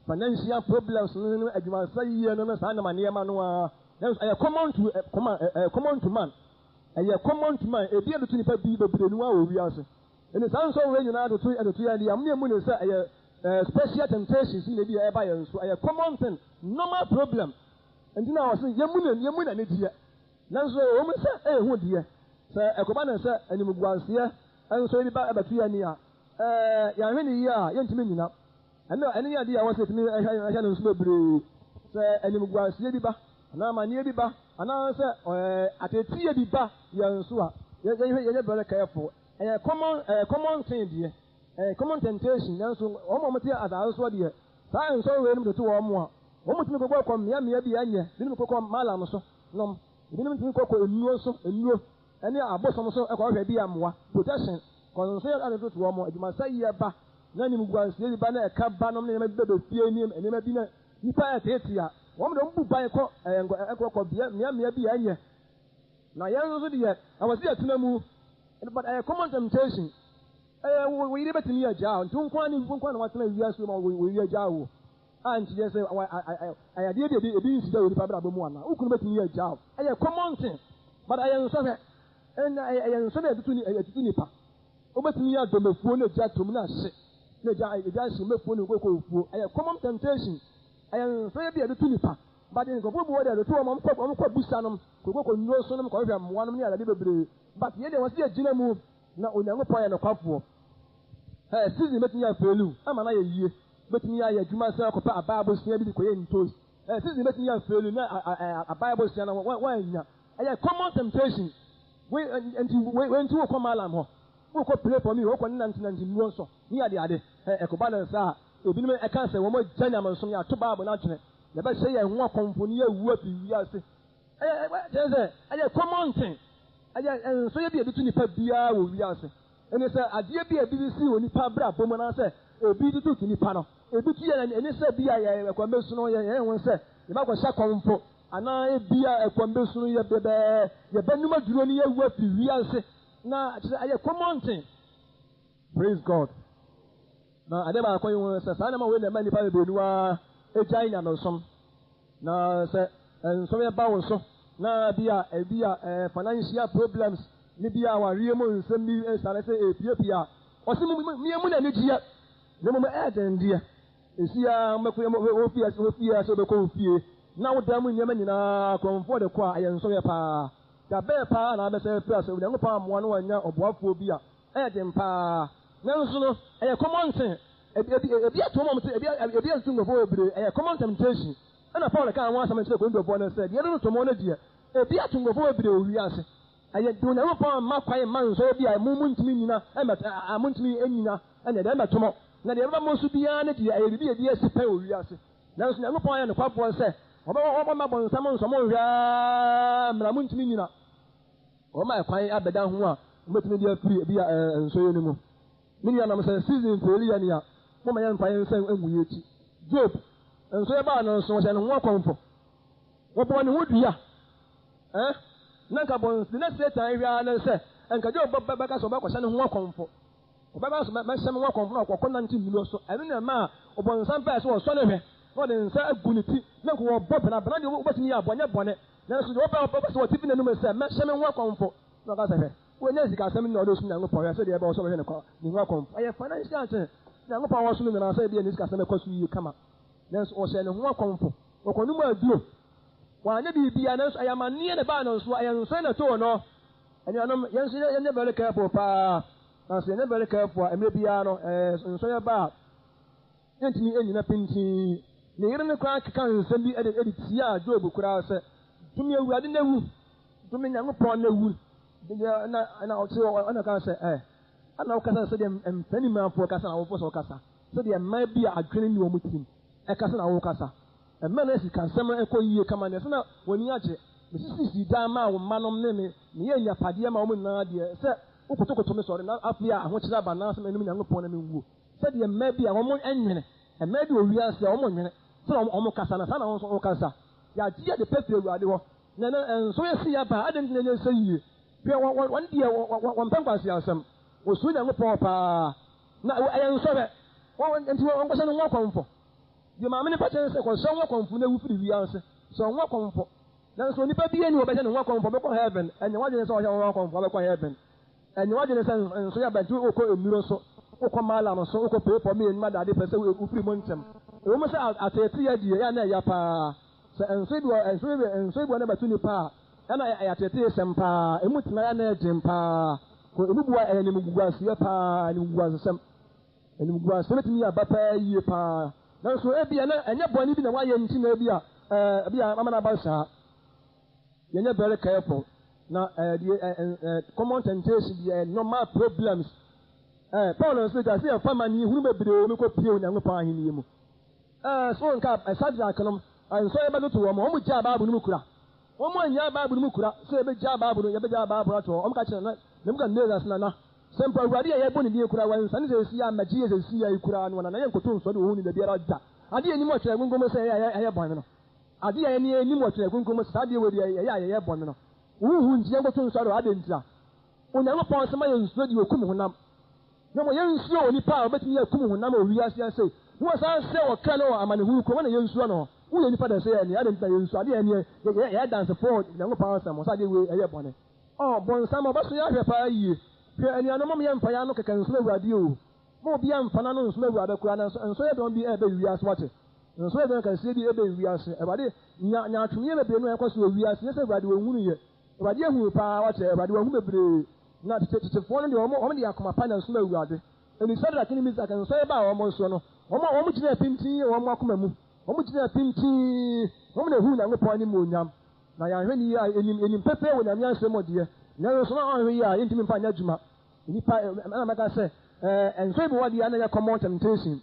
financial problems no ne adwumasɛeɛ no ne saa nneɛma nneɛma no ara nanso ɛyɛ common to ɛyɛ common to man. Ɛyɛ common to man, ebi ɛtoto nipa bi bebree no ara wɔ wiase. Ɛne saa nsɔhwɛ wei nyinaa toto ɛtoto yɛn deɛ, mo mmu no sɛ ɛyɛ eh, special temptations na ebi a ɛba yɛn so. Ɛyɛ common thing, normal problem. Nti na ɔse yɛmmu no yɛmmu no anigyeɛ. Nanso ɛwɔ mu sɛ ɛyɛ hu deɛ, sɛ ɛkɔba no sɛ animguaseɛ nso bi ba ɛbɛto yɛn ani a, eh, yɛanhwɛ no yie a yɛntumi nnyina. Ɛno ɛno yɛ adeɛ a ɛwɔ sɛ yɛtumi hwɛ hwɛ no nso bebree. Sɛ animguaseɛ bi ba, anaa amaneɛ bi ba, anaasɛ ɛɛ ateeteeɛ bi ba yɛn so a, yɛ yɛhwɛ yɛyɛ very careful. Ɛyɛ common ɛyɛ common thing deɛ, ɛyɛ common temptation, nanso wɔn a wɔte asase soɔ deɛ, saa nsɔre wei nom toto wɔn a, wɔn tumi kɔkɔ kɔ mmea mmea bi a ɛnyɛ, binom kɔkɔ malam so nom, ebinom tumi kɔkɔ nnuro so, nnuro. ne abosom so kɔhwehwɛ bi a mmoa, protection, kɔnsɔnsɔn ade toto wɔn, adwumasɛeɛ ba, na animguaseɛ bi ba na ɛka ba nom ne nneɛma bi bɛbɛ fie ne nneɛma bi na nipa ɛteetee a, wɔn de wɔn bu ban kɔ ɛɛ nkɔ kɔ bea mmea mmea bi a ɛnyɛ. Na yɛn nso deɛ ɛwɔ sɛ yɛtena mu, but ɛyɛ common temptation. Ɛyɛ wo wo yere bɛtumi agyaa wo, nti wo nko ara ne wo nko ara na watena wiase ma wo yere agyaa wo. A nti yɛ sɛ ɛyɛ adeɛ bi a ebi nsi da wɔ nipa abrabɔ mu anaa? Wo kunu bɛtumi agyaa wo. Ɛyɛ common thing but ɛyɛ nsɔhwɛ. Ɛna ɛyɛ nsɔhwɛ a ɛtutu ɛtutu nipa. Wobɛtumi adɔ mɛfuo na egya atom na ahye na egya egya ahye mɛfuo ne nkokofuo. Ɛyɛ common temptation. Ɛyɛ nsɔhwɛ bi a ɛtutu nipa. But nkurɔfoɔ bi wɔ deɛ ɛtutu wɔn, wɔn kɔ wɔn kɔ busa nom, kɔkɔ nnuro so nom, kɔhwehwɛ mmoa nom ne adeade bebree. But yɛn deɛ wɔsi yɛgyina mu na Onyankopɔn yɛ nokwafoɔ. Ɛɛ season bɛtumi afeeli ama no ayɛ yie. Wobɛtumi ayɛ adwuma sɛ kɔpɛ abaa abosea bi de kɔyɛ ntoos. Ɛɛ season bɛtumi afeeli na abaa abosea no woannya. Ɛyɛ common temptation. Wei nti wei nti wokɔ malam hɔ, wokɔ pray for me, wokɔ ne nante nante nnuro nso ne ade ade. Ɛɛ ɛkɔba no saa a, ebinom ɛka sɛ wɔn agya nyamesom, yɛato Bible no atwene, yɛbɛhyɛ yɛn ho akɔmfo ne yɛawu afiri wiase. Ɛyɛ kyerɛ sɛ ɛyɛ common thing. Ɛyɛ nsɔyɛ bi a ebi to nipa biara wɔ wiase. Ɛne sɛ adeɛ bi a ebi si wɔ nipa abrabɔ mu anaasɛ ebi tututu nipa no, ebi tu yɛn ɛne sɛ bi a yɛ ɛkwan bɛsu no yɛn yɛn ho sɛ yɛbɛkɔhyɛ kɔmfo anaa ebi a ɛkwan bɛsu no yɛ bɛbɛ yɛbɛnum aduro ne yɛawu afiri wiase na kyerɛ ɛyɛ common thing. Praise God. Na adeɛ baako yi ho sɛ saa nneɛma wei na ɛma nnipa bebree no ara gyae nyamesom. Na sɛ nsɔhwɛ ba wo so na bi a ebi a eh, financial problems ne bi a awareɛ mu nsɛm bi sare sɛ epiapia a, ɔse mo mo mu na anigyeɛ na mmom ɛyɛ den deɛ. Esi a mobɛkɔ wɔ fie wɔ fie sɛ wobɛkɔ wo fie. na wo dan mu nneɛma nyinaa korɔmfoɔ de kɔ a, ɛyɛ nsɔhwɛ paa. Da bɛn paa na abɛsan afiri ase? Onyankopɔn ammoa na wannya ɔboafoɔ bi a, ɛyɛ den paa. Nanso no, ɛyɛ common thing. Ebi, ebi, ebi ato wɔn a wɔte, ebi, ebi anto nkurɔfoɔ bebree. Ɛyɛ common temptation. Ɛna Paul kaa ho asɛm kyerɛɛ Korintofoɔ no sɛ, deɛ ɛretoto mo no deɛ, ebi ato nkurɔfoɔ bebree wɔ wiase. Ɛyɛ de Onyankopɔn amma kwan mma nsɔhwɛ bi a mo muntumi nnyina mmɛto, a montumi nnyina ɛne deɛ ɛmmɛto mo. Na deɛ ɛbɛba mo so biara no deɛ, ɛyɛ biribi a ebi asi pɛn wɔ wiase. Nanso Nyankopɔn ayɛ nokwafoɔ sɛ ɔbɛma ɔmma bɔnsam nsɔ mo nhwɛ ara mmerɛ a montumi nnyina. Ɔma ɛkwan abɛda ho a mobɛtumi de afiri ebi a nsɔhwɛ no mu. Me nuanom, sɛ season feeli yɛn a, momma yɛmfa yɛn nsa ngu yɛn akyi. Job, nsɔhwɛ baa no nso, ɔhyɛɛ ne ho akɔmfo. Wɔbɔɔ ne ho dua. Ɛ? Na nka bɔns, na Satan hwɛ ara ne sɛ, nka Job bɛka sɛ ɔbɛkɔhyɛ ne ho akɔmfo. Ɔbɛka sɛ, Mɛhyɛ me ho akɔmfo na ɔkɔ nante nnuro so. Ɛno na ɛmaa ɔbonsam pɛɛ sɛ ɔsɔ no hwɛ, na ɔde ne nsa agu ne ti, na nka ɔbɔ bena. Bena deɛ wobɛtumi yɛ abɔ, ɛnyɛ bɔne. Nanso deɛ ɔpɛ, ɔpɛ sɛ ɔte fi n'anom sɛ, Mɛhyɛ me ho akɔmfo. Na ɔka sɛ, Hwɛ, wanya sikasɛm na ɔde resom Nyankopɔn. Hwɛ sɛdeɛ ɛbɛyɛ sɛ ɔbɛhwɛ ne kɔ, ne ho akɔmfo. Ɛyɛ financial thing. Nyankopɔn a ɔsom no nyinaa sɛ ebia ne sikasɛm ɛkɔ so yie kama. Nanso ɔhyɛɛ ne ho akɔmfo. Ɔkɔnom aduro. Wanyɛ biribiara, nanso ɛyɛ amanneɛ na ɛbaa no so, ɛyɛ nsɔe na ɛtoo no. Anuanom, yɛn nso yɛnyɛ very careful paa. Na sɛ yɛnyɛ very careful a, mmerɛ biara no, ɛɛ nsɔe ba a, yɛntumi nnyina pintinn. Ne yere no koraa keka nsɛm bi de de tiaa Job koraa sɛ, Dome Awurade na wu, dome Nyankopɔn na wu. Na na ɔte hɔ, ɔna ɔka sɛ, ɛ, ana wokasa sɛdeɛ mpanimfoɔ kasa na wofo sɛ wokasa, sɛdeɛ mmaa bi a adwene nni wɔn tirim ɛkasa na wokasa. Mma na sikasɛm kɔ yie kama na ɛsɛ na w'ani agye. Mesisisii dan maa wo mmanom ne me meyɛɛ nnyapadeɛ maa wɔn nyinaa deɛ sɛ wokotokoto me sɔre na afei a ahokyerɛ aba anaasɛ menom Nyankopɔn na menwuo. Sɛdeɛ mmaa bi a wɔn nwene, mmaa bi wɔ wiase a wɔn nwene sɛdeɛ wɔn kasa no saa na wo nso wokasa. Yɛagye ade pa firi Awurade hɔ na ɛnɛ nso yɛsi yɛ aba a adɛn nti na ɛnyɛ sɛ yie? Hwɛ wɔn deɛ wɔmpɛ nkwaseasɛm, wɔsuro Nyankopɔn paa na ɛyɛ nsɔhwɛ nti wɔnkɔhyɛ ne ho akɔmfo. Deɛ maame no ka kyerɛ no sɛ, Kɔhyɛ wo ho akɔmfo na wu firi wiase. Hyɛ wo ho akɔmfo. Nanso onipa biara nni hɔ a ɔbɛhyɛ ne ho akɔmfo bɛkɔ heaven. Ɛnyɛ w'adwene sɛ ɔhyɛ wo ho akɔmfo abɛkɔ heaven. Ɛnyɛ w'adwene sɛ nso yɛ aba nti wokɔ nnuro so, wokɔ malam so, wokɔ pray for me anim adade pɛ sɛ wofiri mu ntɛm. Ɛwɔ mu sɛ ateeteeɛ deɛ ɛyɛ a na ɛya paa. Sɛ nso bi wɔ nso bi nso bi wɔ na ɛbɛto nipa a, ɛna ɛyɛ ateeteesɛm paa. Emu tena yɛ a na ɛden paa. Emu bu a ɛyɛ animguaseɛ paa, animguasesɛm. Animguase betumi aba paa yiye paa. Nanso ebia na ɛnyɛ bɔne bi na wayɛ nti na ebia ɛɛ ebia ama no aba saa. Yɛnyɛ very careful na ɛɛ deɛ ɛɛ ɛɛ common temptation deɛ ɛɛ normal problems. Ɛɛ Paul nso gya sɛ yɛfa ma ne hunu bebree mu kɔ pie Onyankopɔn ahenni mu. Ɛɛ so nka Shadrach nom nsɔre bɛtoto wɔn, wɔn gyaa Bible no mu kura. Wɔn annyaa Bible no mu kura sɛ yɛbɛgyaa Bible no, yɛbɛgyaa Bible ato hɔ. Wɔn ka kyerɛ na Nebukadnesar sɛ nana Sɛ mpo Awurade a yɛbɔ ne din koraa, wansiane seesei ammɛgye yɛn seesei yi koraa no a, na yɛnkoto nsɔre wɔ hɔ da biara da. Ade a yɛnim wɔ Twerɛ Kronkron mu sɛ ɛyɛ a yɛyɛ bɔne no, ade a yɛne yɛnim wɔ Twerɛ Kronkron mu sɛ saa adeɛ wei deɛ ɛyɛ a yɛyɛ bɔne no, wo hu nti yɛnkoto nsɔre hɔ. Adɛn ntira? Onyankopɔn se ma yɛnsuro deɛ ɔkum honam, na mmom yɛnsuro onipa a ɔbɛtumi akum honam wɔ wiase ha sei, na wasan sɛ ɔkra no wɔ amanehunu kurom, ɛna yɛnsuro no. Woyɛ nipa dɛn sɛ yɛne? Adɛn nti na yɛnsuro adeɛ a ɛneɛ yɛyɛ adansefoɔ wɔ Onyankopɔn asɛm ho sɛ adeɛ wei ɛyɛ bɔne? Oh, bonsam, ɔbɛso yɛn ahwɛ paa yie. Hwɛ, anuanom, mom yɛmfa yɛn ano kɛkɛ nsom Awurade o. Mom obiara mfa n'ano nsom Awurade koraa, nanso nsɔyɛ dɔn bi ɛrebɛ wiase, wate? Nsɔyɛ dɔn kɛseɛ bi ɛrebɛ wiase. Awurade, nya, nyaatwomyɛ bebree no a ɛkɔ so wɔ wiase, nyɛ sɛ Awurade ɔnhunu yɛ. Awurade ahunu paa, wate? Awurade wahu bebree. Na tete, tetefoɔ no deɛ, wɔn, wɔn de akoma pa na ɛsom Awurade. Enti Sadrak ne Misak, nsɔyɛ baa wɔn soɔ no, wɔn, wɔn gyinaa pintinn wɔ wɔn akoma mu. Wɔn gyinaa pintinn, wɔn na ɛhuu Nyankopɔn animuonyam. Na yɛanhwɛ no yie a, yɛnim, yɛnim pefee wɔ Nyame asɛm mu deɛ, nanso na ɔanhwɛ yie a, yɛntumi mfa nyɛ adwuma. Nnipa, ɛna mɛka sɛ, ɛɛ, nsɔe bi wɔ hɔ deɛ a na ɛyɛ common temptation.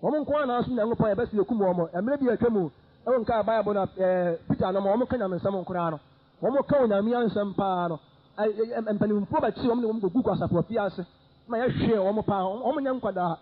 Wɔn nko ara na asom Nyankopɔn a yɛbɛsɛ yɛkum wɔn. Mmerɛ bi a atwa mu, ɛwɔ nkaa Bible no a, ɛɛ, Peter nom, wɔn ka nyamesɛm nkoraa no, wɔn ka Onyame ansɛm paa no, ɛ, ɛ, mpanimfoɔ bɛkye wɔn de wɔn kɔgu kwasafo afiase ma yɛhwee wɔn paa. Wɔn nyɛ nkwadaa.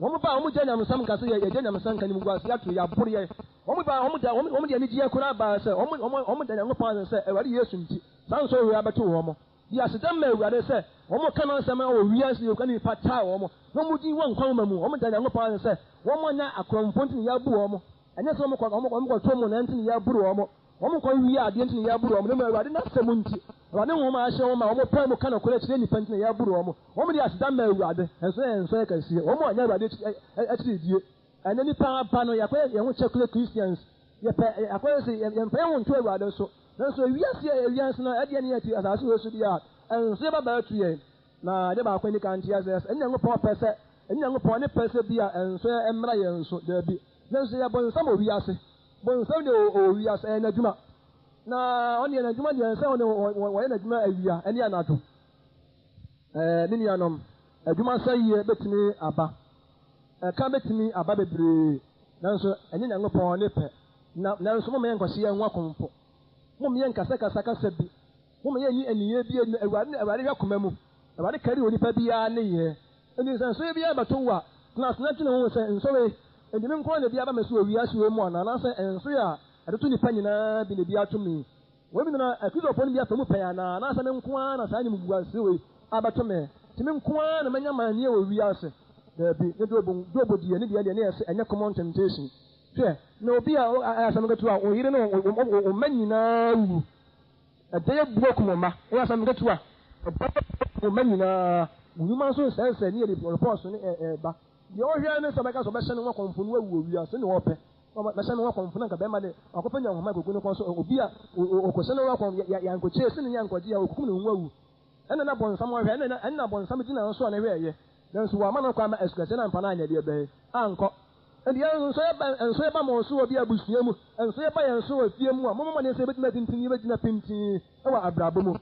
Wɔn ba a wɔn gya nyamesɛm nka sɛ yɛ, yɛgya nyamesɛm nka animguaseɛ ato yɛ, aboro yɛn. Wɔn ba a wɔn da, wɔn, wɔn de anigyeɛ koraa baa sɛ wɔn, wɔn, wɔn da Nyankopɔn ase sɛ Awurade Yesu nti, saa nsɔhwɛ yi abɛto wɔn. De aseda ma Awurade sɛ wɔn ka n'asɛm wɔ wiase yi ne nnipa taa wɔn, na wɔn din wɔ nkwa nwoma mu. Wɔn da Nyankopɔn ase sɛ wɔn anyɛ akorɔmfoɔ nti na yɛabu wɔn, ɛnyɛ sɛ wɔn kɔ, wɔn, wɔn kɔto mu na nti na yɛaburu wɔn, wɔn nkɔ wie adeɛ nti na yɛaburu wɔn, na mmom Awurade n'asɛm nti, Awurade Honhom a ahyɛ wɔn ma wɔn pae mu ka nokorɛ kyerɛ nnipa nti na yɛaburu wɔn. Wɔn de aseda ma Awurade, nso yɛn nsɔhwɛ kɛseɛ. Wɔn anyɛ Awurade akyi, akyiri die. Ɛnnɛ nnipa aba no, yɛakɔyɛ yɛn ho secular Christians. Yɛpɛ akwan sɛ yɛmfa yɛn ho nto Awurade so. Nanso ewiase a ewiase no ɛdeɛ ne yɛte asase wei so deɛ a, ɛnso yɛba bɛto yɛn. Na ade baako ani ka nte aseɛ sɛ, ɛnyɛ Nyankopɔn pɛ sɛ, ɛnyɛ Nyankopɔn ne pɛ sɛ bi a ɛnso ɛmmra yɛn so. Daabi. Nanso yɛ bonsam wɔ wiase. Bonsam deɛ ɔwɔ wiase, ɛyɛ n'adwuma. Na ɔno deɛ n'adwuma deɛ sɛ ɔne wɔyɛ n'adwuma awia ɛne anadwo. Ɛɛ me nuanom, adwuma sɛeɛ bɛtumi aba. Ɛka bɛtumi aba bebree, nanso ɛnyɛ Nyankopɔn ne pɛ. Na nanso momma yɛnkɔhyɛ yɛn ho akomfo. Momma yɛnkasakasa kasa bi. Momma yɛnyi nneyɛɛ bi adi. Awurade na Awurade hwɛ koma mu. Awurade kari onipa biara nneyɛɛ. Enti sɛ nsɔhwɛ biara bɛto wo a, tena ase na dwene ho sɛ, 'Nsɔhwɛ yi, enti me nko ara na ebi aba me so wɔ wiase wei mu anaa? Anaasɛ nsɔhwɛ a ɛtoto nnipa nyinaa bi na ebi ato me yi? Wei mu na Kristofo no bi afa mu pɛn anaa? Anaasɛ me nko ara na saa animguase wei abɛto me? Enti me nko ara na manya amanneɛ wɔ wiase? Dabi, ne Job, Job deɛ, ne deɛ deɛ, ne yɛ sɛ ɛnyɛ common temptation. Hwɛ, na obi a ayɛ asɛm ketewa a, wo yere ne wo mma nyinaa wu. Ɛda yɛ bu akum wo mma. Ɛyɛ asɛm ketewa. Ɛda yɛ bu akum wo mma nyinaa. Wo nnwuma nso nsɛesɛe ne yɛde repɔɔso ne ɛɛba. Deɛ ɔhwɛ ara ne sɛ ɔbɛka sɛ ɔbɛhyɛ ne ho akɔmfo na wawu wɔ wiase ne ɔpɛ. Ɔbɛhyɛ ne ho akɔmfo na anka bɛrima de wakɔpɛ nya nhoma akogu ne kɔn so. Obi a ɔkɔhyɛ ne ho akɔmfo, yɛankɔkyee se ne yɛankɔgye a, ɔkukum ne ho awu. Ɛnna na bɔnsam ɔhwɛ, ɛnna na bɔnsam gyina nso a ne hwɛ ɛyɛ. Nanso wamma no kwan ma asukɛseɛ no amfa no anyɛ deɛ bɛn? Ankɔ. Enti yɛn nso yɛba, nso yɛba mo so wɔ bi abusua mu, nso yɛba yɛn so wɔ fie mu a, mommɔ mmɔden sɛ yɛbɛtumi atintim, yɛbɛgyina pintinn wɔ abrabɔ mu.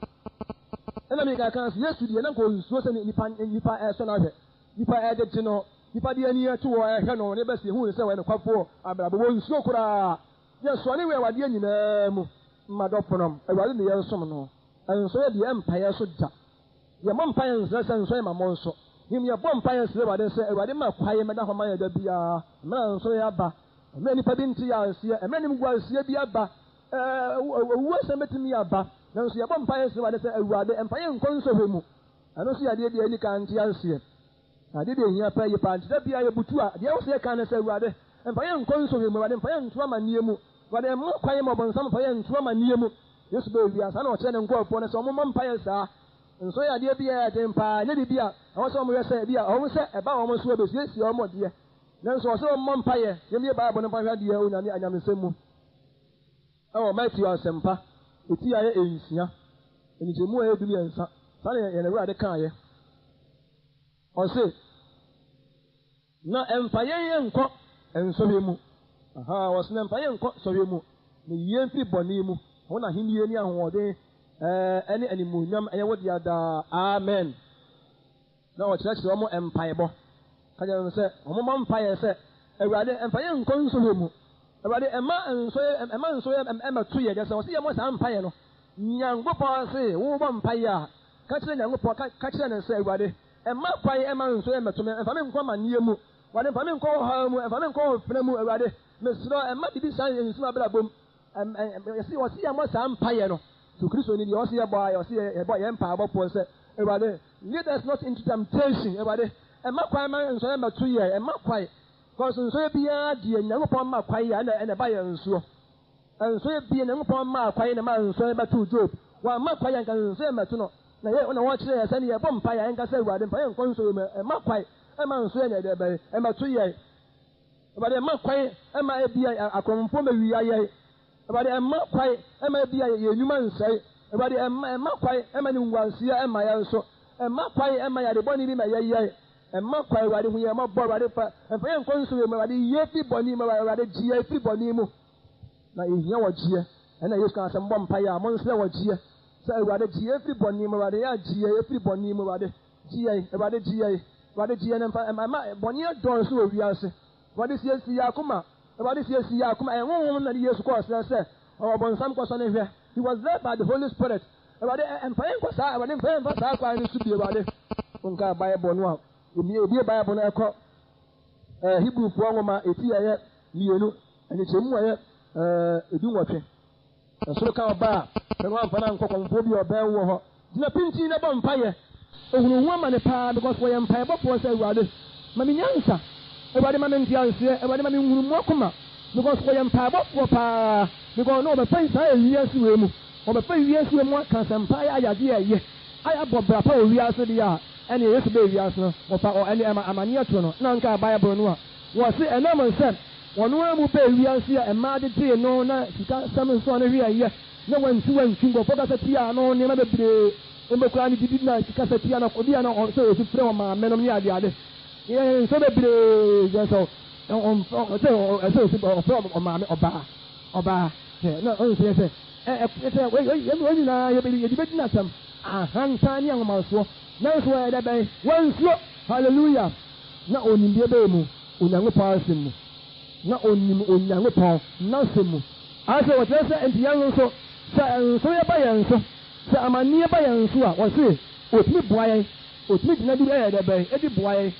Ɛnna Mika kaa sɛ, Yesu deɛ, na anka ɔnsuro sɛ nnipa, nnipa resɔ no ahwɛ, nnipa regyegye no, nnipa de ani ato hɔ rehwɛ no, na ɛbɛsi ehu no sɛ ɔyɛ nokwafoɔ wɔ abrabɔ mu. Ɔnsuro koraa. Yɛsoa ne wɔ adeɛ nyinaa mu. Mma dɔfonom, Awurade ne yɛnsom no. Nso yɛ deɛ ɛmpa yɛn so da. Yɛmmɔ mpaeɛ nsrɛ sɛ nsɔre ma mo nso. Mmom yɛbɔ mpaeɛ srɛ Awurade sɛ Awurade mma kwaeɛ mmɛda hɔ ma yɛn da biara, mmerɛ a nsɔre aba, mmerɛ nnipa bi nte yɛn aseɛ, mmerɛ animguaseɛ bi aba, owuo asɛm bɛtumi aba, nanso yɛbɔ mpaeɛ srɛ Awurade sɛ Awurade mfa yɛn nkɔ nsɔhwɛ mu. Ɛno nso yɛ adeɛ bi a yɛnni kan nte aseɛ. Na adeɛ bi a ɛhia paa yie paa nti da biara yɛbutu a, deɛ ɛwɔ sɛ yɛka ne sɛ Awurade mfa yɛn nkɔ nsɔhwɛ mu, Awurade mfa yɛn nto amanneɛ mu, Awurade mma kwan ma ɔbonsam mfa yɛn nto amanneɛ mu. Yesu baa wiase, saa na ɔkyerɛɛ ne nkurɔfoɔ no sɛ wɔmmɔ mpaeɛ saa. Nso yɛ adeɛ bi a ɛyɛ den paa, ɛnyɛ biribi a ɛwɔ sɛ wɔyɛ sɛ ebia wɔn sɛ ɛba wɔn so a ɛbɛsiesie wɔn deɛ. Nanso ɔsɛ wɔmmɔ mpaeɛ. Yɛmmue Bible no mfa nhwɛ adeɛ Onyame anyamesɛm mu. Ɛwɔ Mateo Asɛmpa, eti a ɛyɛ nsia, nkyekyɛmu a ɛyɛ 13, saa na yɛn Awurade kaeɛ. Ɔse. Na ɛmfa yɛn nkɔ nsɔhwɛ mu. Ahaa, ɔse na ɛmfa yɛn nkɔ sɔhwɛ mu, na yi yɛn firi bɔne mu. Wo na ahennie ne ahoɔden ɛɛ ne animuonyam ɛyɛ wo dea daa. Amen. Na ɔkyerɛkyerɛ wɔn mpaebɔ. Ka kyerɛ wɔn sɛ wɔmmɔ mpaeɛ sɛ, Awurade, ɛmfa yɛn nkɔ nsɔhwɛ mu. Awurade, ɛmma nsɔhwɛ, ɛmma nsɔhwɛ ɛmmɛto yɛn. Kyerɛ sɛ, ɔse yɛmmɔ saa mpaeɛ no. Nyankopɔn se, wobɔ mpaeɛ a, ka kyerɛ Nyankopɔn, ka, ka kyerɛ no sɛ, Awurade, Mma kwan mma nsɔeɛ mmɛto me, mfa me nkɔ amaneɛ mu, Awurade, mfa me nkɔ ɔhaw mu, mfa me nkɔ ɔfena mu, Awurade, mesrɛ wo, mma biribi saa nsi m'abrabɔ mu. Yɛse, wɔse yɛmmɔ saa mpaeɛ no. So Kristoni deɛ ɔse yɛbɔ a, ɔse yɛbɔ yɛn mpaebɔfoɔ sɛ, Awurade, lead us not into temptation, Awurade, mma kwan mma nsɔeɛ mmɛto yɛn, mma kwan, because nsɔeɛ biara deɛ Nyankopɔn mma kwan a ɛna ɛna ɛba yɛn soɔ. Nsɔe bia Nyankopɔn maa kwan na maa nsɔe bɛtoo Job. Wamma kwan anka nsɔe mmɛto no. Na yɛ na wɔkyerɛ yɛ sɛnea yɛbɔ mpae a yɛnka sɛ, Awurade mfa yɛn nkɔ nsɔe mu. Mma kwan mma nsɔe nyɛ dɛ bɛn mmɛto yɛn. Awurade mma kwan mma ebia akorɔmfoɔ mmɛwia yɛn. Awurade mma kwan mma ebia yɛn nnwuma nsɛe. Awurade mma mma kwan mma animguaseɛ mma yɛn so. Mma kwan mma yare bɔne bi mmɛyɛ yɛn. Mma kwan, Awurade, hu yɛn mmɔbɔ, Awurade, fa, mfa yɛn nkɔ nsɔhwɛ mu, Awurade, yi yɛn firi bɔne mu, Awurade, gye yɛn firi bɔne mu. Na yɛhia ɔgyeɛ. Ɛna Yesu kaa sɛ, Mobɔ mpaeɛ a, monsrɛ ɔgyeɛ, sɛ, Awurade, gye yɛn firi bɔne mu, Awurade, yɛ a gye yɛn firi bɔne mu, Awurade, gye yɛn, Awurade, gye yɛn, Awurade, gye yɛn, mfa, mma, mma bɔne adɔɔso wɔ wiase. Awurade, siesie yɛn akoma, Awurade, siesie yɛn akoma. Ɛyɛ Honhom no na ɛde Yesu kɔɔ serɛ sɛ, ɔbonsam kɔsɔ no hwɛ. He was led by the Holy Spirit. Awurade, mfa yɛn nkɔ saa, Awurade, mfa yɛn mfa saa kwan no so bio, Awurade. Wonkaa Bible no a, ebie Bible no ɛkɔ ɛɛ Hebrewfoɔ nwoma eti a ɛyɛ mmienu, nkyekyɛmu a ɛyɛ ɛɛ 18. Ɛsoro ka ɔba a, sɛ no amfa no ankɔ kɔmfoɔ bi a ɔbɛn wo wɔ hɔ. Gyina pintinn na bɔ mpaeɛ. Ohunu ho amane paa because wɔyɛ mpaebɔfoɔ sɛ Awurade ma me nyansa, Awurade ma me nteaseɛ, Awurade ma me nhunumu akoma because wɔyɛ mpaebɔfoɔ paa because na wɔbɛfa saa ewiase wei mu, wɔbɛfa wiase wei mu aka asɛmpa ayɛ adeɛ a ɛyɛ, ayɛ abɔ bra pa wɔ wiase deɛ a ɛneɛ Yesu bɛɛ wiase no wɔfa ɔ ɛne ɛma amaneɛ to no na nka Bible no a wɔse ɛnam sɛ. Ɔno ara mu bɛɛ wiase a mmaa de gyee no na sika sɛm nso a ne hwee nyɛ na wansi wantwi nkurɔfoɔ kasa tiaa no nneɛma bebree mpo koraa ne didi na kasa tia no obi a na sɛ ɔsi frɛ ɔmaame nom ne ade ade yɛ nsɛm bebree yɛ sɛ sɛ ɛsɛ ɔsi ɔfrɛ ɔmaame ɔbaa ɔbaa hwɛ na ɔnsɛ yɛ sɛ ɛ sɛ wɔn nyinaa yɛde bɛdi n'asɛm ahantan ne ahomasoɔ nanso wɔyɛ dɛ bɛn wɔnsuo hallelujah na onim deɛ ɛbɛyɛ mu Onyankopɔn asɛm mu. Na onim Onyankopɔn n'asɛm mu. Afei wɔkyerɛ sɛ enti yɛn nso, sɛ nsonoeɛ ba yɛn so, sɛ amanneɛ ba yɛn so a, wɔse otumi boa yɛn, otumi gyina bi yɛ dɛ bɛn de boa yɛn.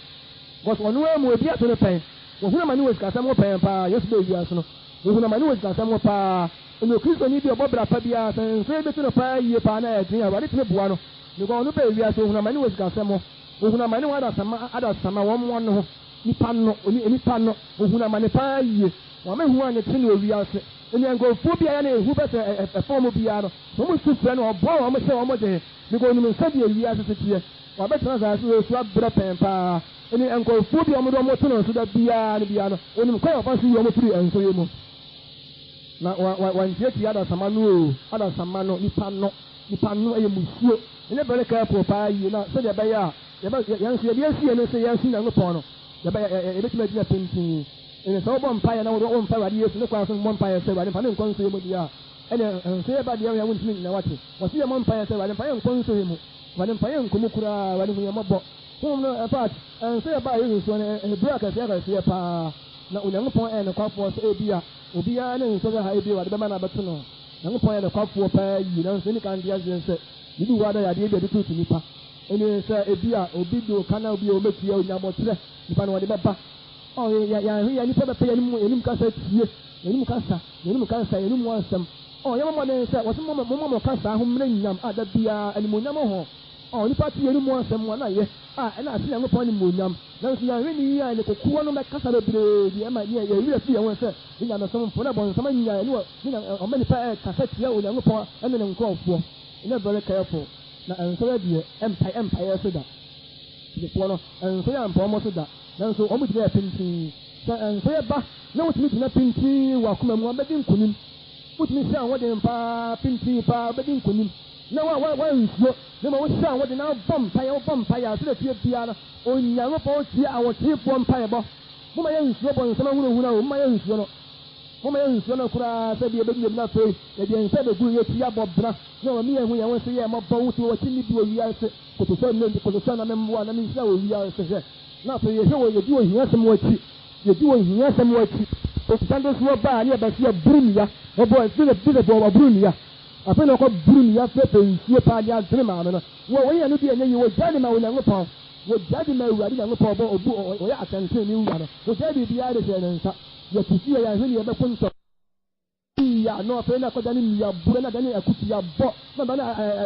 Because ɔno ara mu ebi ato no pɛn. Wahunu amane wɔ sikasɛm ho pɛn paa, Yesu bɛɛ wiase no, wahunu amane wɔ sikasɛm ho paa. Ɛnna Okristoni bi a ɔbɔ bra pa biara, sɛ nsonoeɛ bi to no paa yie paa na ɛyɛ den a, Awurade tumi boa no. Because ɔno bɛɛ wiase, ohunu amane wɔ sikasɛm ho. Ohunu amane wɔ adasamma adasamma wɔn mmoa no ho, nnipa no, oni nnipa no, ohunu amane paa yie. Wɔama ehu anyekye no wɔ wiase. Nea nkurɔfoɔ bi a ɛyɛ na ehu pɛ sɛ ɛfa wɔn biara no, sɛ wɔn su frɛ no a, ɔboa wɔn hyɛ wɔn den, because onim sɛdeɛ wiase si teɛ. Wabɛtena asase wei so abrɛ pɛn paa. Ɛne nkurɔfoɔ bi a wɔde wɔn to no so da biara no biara no, onim kwan a ɔfa so yi wɔn firi nsɔhwɛ mu. Na wa wa wantiatia adasamma no oo, adasamma no, nipa no, nipa no ɛyɛ musuo. Ɛnyɛ very careful paa yie na sɛdeɛ ɛbɛyɛ a yɛbɛ yɛn nso yɛde asi yɛn ani sɛ yɛresom Nyankopɔn no, yɛbɛ yɛbɛtumi agyina pintinn. Ɛnna sɛ wobɔ mpaeɛ na womfa Awurade Yesu ne kwan so mmɔ mpaeɛ sɛ, Awurade mfa me nkɔ nsɔhwɛ mu deɛ a, ɛnneɛ nsɔhwɛ ba deɛ wontumi nnyina, woate? Wɔse yɛmmɔ mpaeɛ sɛ, Awurade mfa yɛn nkɔ nsɔhwɛ mu, Awurade mfa yɛn nkɔ mu koraa, Awurade hu yɛn mmɔbɔ. Honhom no, in fact, nsɔhwɛ baa Yesu soɔ no, ɛyɛ akɛseɛ akɛseɛ paa. Na Onyankopɔn yɛ nokwafoɔ sɛ ebia obiara ne nsɔhwɛ ha ebia Awurade bɛma no abɛto no. Nyankopɔn yɛ nokwafoɔ paa yie, nanso yɛnni kan nte aseɛ sɛ biribi wɔ hɔ a na ɛyɛ adeɛ bi a ɛde tuutu nnipa. Ɛne sɛ ebia obi de wo ka na obi a ɔmmɛtua, ɔnya abɔterɛ, nipa no ɔde bɛba. Oh, yɛ, yɛ, yɛanhwɛ yɛ, nnipa bɛpɛ yɛn anim, yɛn anim kasa tie, yɛn anim kasa, yɛn anim kasa, yɛn anim asɛm. Oh, yɛmmɔ mmɔden sɛ, wɔse momma, momma mo kasa ho mmrɛ nyam a da biara animuonyam wɔ ho. Oh, nnipa te yɛn anim asɛm a na yɛ, a ɛna ase Nyankopɔn animuonyam. Nanso yɛanhwɛ ne yie a, yɛne kokoa no bɛkasa bebree deɛ ɛma yɛ, yɛn werɛ fi yɛn ho sɛ yɛn nyamesomfo na bɔnsam anya yɛne wɔ, ne nya, ɔma nnipa ɛrekasa tia Onyankopɔn ɛne ne nkorɔfoɔ. Nyɛ very careful, na ɛnsɔre deɛ, ɛmpae, ɛmpae so da. Tetefoɔ no, ɛnsɔre ampa wɔn so da. Nanso wɔgyinaa pintinn. Sɛ nsɔhwɛ ba na wotumi gyina pintinn wɔ akoma mu a, wobedi nkonim. Wotumi hyɛ wo ho den paa, pintinn paa, wobedi nkonim. Na wa, wa, woansuro, na mmom wohyɛ wo ho den na wobɔ mpaeɛ, wobɔ mpaeɛ a, sɛdeɛ ɛteɛ biara no, Onyankopɔn tie ahoteefoɔ mpaebɔ. Momma yɛnsuro bonsam ahunahuna o, momma yɛnsuro no. Momma yɛnsuro no koraa sɛ deɛ ɛbɛdi yɛn na afei yɛde yɛn nsa bɛgu yɛn ti abɔ bra na wama yɛahu yɛn ho sɛ yɛyɛ mmɔbɔ. Wote wɔ w'akyi nni bi wɔ wiase. Koto sɛ nnɛ, koto sɛ na memmoa na menhyira wɔ wiase. Hwɛ. Na afei yɛhwɛ wɔ yɛdi ohiasɛm akyi, yɛdi ohiasɛm akyi. Sika nso ba a ne yɛba so yɛboro nnua, wɔbɔ Joseph Joseph wɔ ɔboro nnua. Afei na ɔkɔ boro nnua frɛfrɛ nsuo paa de adwene maame no. Wɔ wɔyɛ ɛno deɛ ɛnyɛ yie, wɔgyae de ma Onyankopɔn, wɔgyae de ma Awurade Nyankopɔn ɔbɔ ɔbu ɔyɛ atɛntenenee wura no, wɔgyae biribiara de hyɛɛ ne nsa. Yɛte fie a yɛanhwɛ ne yɛbɛko ntɔkwa. Pii a na ɔfɛre na akɔdane nnuaborɔ na adane akutiabɔ na adane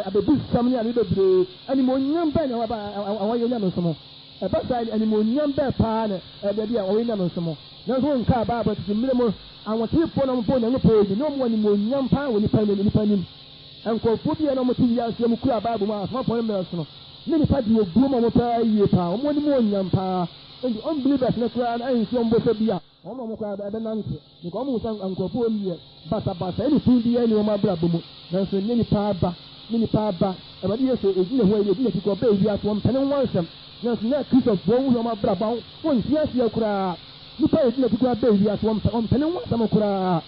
abebusɛm ne ade bebree. Animuonyam bɛn na ɛwɔ a wɔyɛ nyamesom? Ɛba saa a, animuonyam bɛn paa na ɛda adi a wɔyɛ nyamesom? Nanso wonkaa Bible tete mmere mu ahotefoɔ na wɔbɔɔ Onyankopɔn din na wɔwɔ animuonyam paa wɔ nnipa nnipa anim. Nkurɔfoɔ bi a na wɔte wiase a wɔkura Bible mu a asomafoɔ no mmerɛ so no, na nnipa de obuo ma wɔn paa yie paa. Wɔn animuonyam paa. Enti unbelievers no koraa no ansi wɔn bo sɛ bi a Wɔn na wɔn koraa bɛnante, because wɔn hu sɛ nkurɔfoɔ wɔn deɛ basabasa ɛne fi biara nni wɔn abrabɔ mu. Nanso nyɛ nipa aba, ne nipa aba, Awurade Yesu edi ne ho edi n'akyi kɔ ɔbɛɛ wiase, wɔn mpɛ ne ho asɛm. Nanso nyɛ Kristofoɔ wohwɛ wɔn abrabɔ a wɔn nte aseɛ koraa. Nipa a edi n'akyi koraa bɛɛ wiase, wɔn mpɛ wɔn mpɛ ne ho asɛm koraa.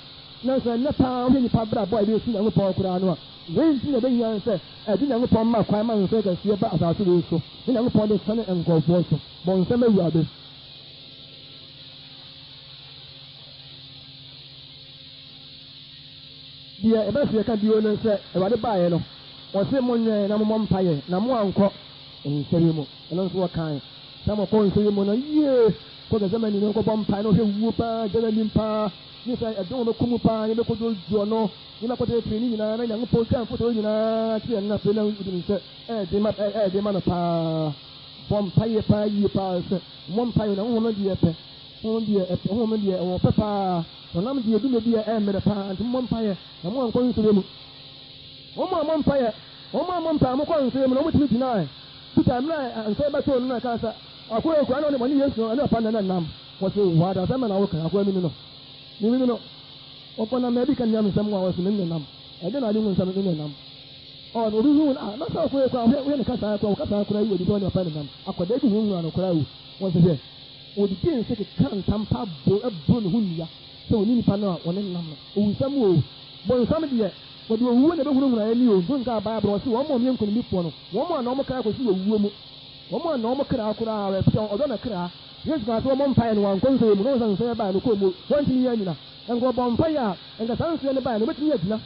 Nanso ɛnnɛ paa wohwɛ nipa abrabɔ a yɛde resi Nyankopɔn koraa no a, wei nti na ɛbɛhia sɛ ɛde Nyankopɔn ma kwan ma nsɔhwɛ kɛseɛ ba asase wei so, ne Nyankopɔn de sane nkurɔfoɔ so. Bɔ nsɛm Awurade. Deɛ yɛbɛsɛ yɛka bio ne sɛ, Awurade baeɛ no, ɔse monwɛn na mommɔ mpaeɛ na moankɔ nsɔhwɛ mu. Ɛno nso ɔkae sɛ mokɔ nsɔhwɛ mu no, yie, kɔ Gethsemane no kɔbɔ mpaeɛ na ɔhwɛ wuo paa, gya n'anim paa, ne sɛ ɛdɔm a wɔbɛkɔ mu paa, ne bɛkɔdwodwoɔ no, ne bɛkɔtetee ne nyinaa, na Nyankopɔn twaa mfotoro nyinaa kyerɛɛ no, na afei na wonim sɛ ɛyɛ den ma no paa. Bɔ mpaeɛ paa yie paa sɛ. Mmɔ mpaeɛ na honhom no deɛ pɛ, honhom deɛ ɛpɛ, honhom no deɛ ɛwɔ pɛ paa, honam deɛ ɛdu baabi a ɛmmerɛ paa, nti mommɔ mpaeɛ na moankɔ nsɔhwɛ mu. Wɔn a wɔmmɔ mpaeɛ, wɔn a wɔmmɔ mpaeɛ, wɔkɔ nsɔhwɛ mu na wɔtumi gyinae. Peter, mmerɛ a nsɔhwɛ bɛtoo no no, ɛkaa sɛ, Akoa yi koraa na ɔne Yesu, ɔne papa no na ɛnam. Wɔse, What? Asɛm bɛn na woka? Akoa mini no. Mimi no. Ɔkɔ nam baabi ka nyamesɛm ho a ɔse me nenam. Ɛdeɛn na ade hu sɛ me nenam? Ɔ na obi hu no a, na sɛ ɔkɔ yɛ koraa, wohwɛ wohwɛ ne kasaa koraa, wo kasaa koraa yi wɔ adi sɛ ɔne ɔpɛ nenam. Akwadaa bi hunahuna no koraa o. Wɔse hwɛ, ɔdidi nse keka ntam pa bo boro ne ho nnua sɛ ɔne nipa no a ɔne nam no. Owusɛm o. Bonsam deɛ, wɔde owuo na ɛbɛhunahuna yɛn ni o. Nso nkaa Bible no, ɔse wɔn a wɔyɛ nkonimdifoɔ no, wɔn a na wɔn kra kɔsi owuo mu. Wɔn a na wɔn kra koraa, ɛfiri sɛ ɔdɔ na kra. Yesu kaa sɛ wɔmmɔ mpaeɛ no wɔankɔ nsɔeɛ mu, na wɔn sɛ nsɔeɛ baeɛ no kɔɔ mu, wɔantumi annyina. Anka wɔbɔɔ mpaeɛ a, anka saa nsɔeɛ no baeɛ no, wɔbɛtumi agyina.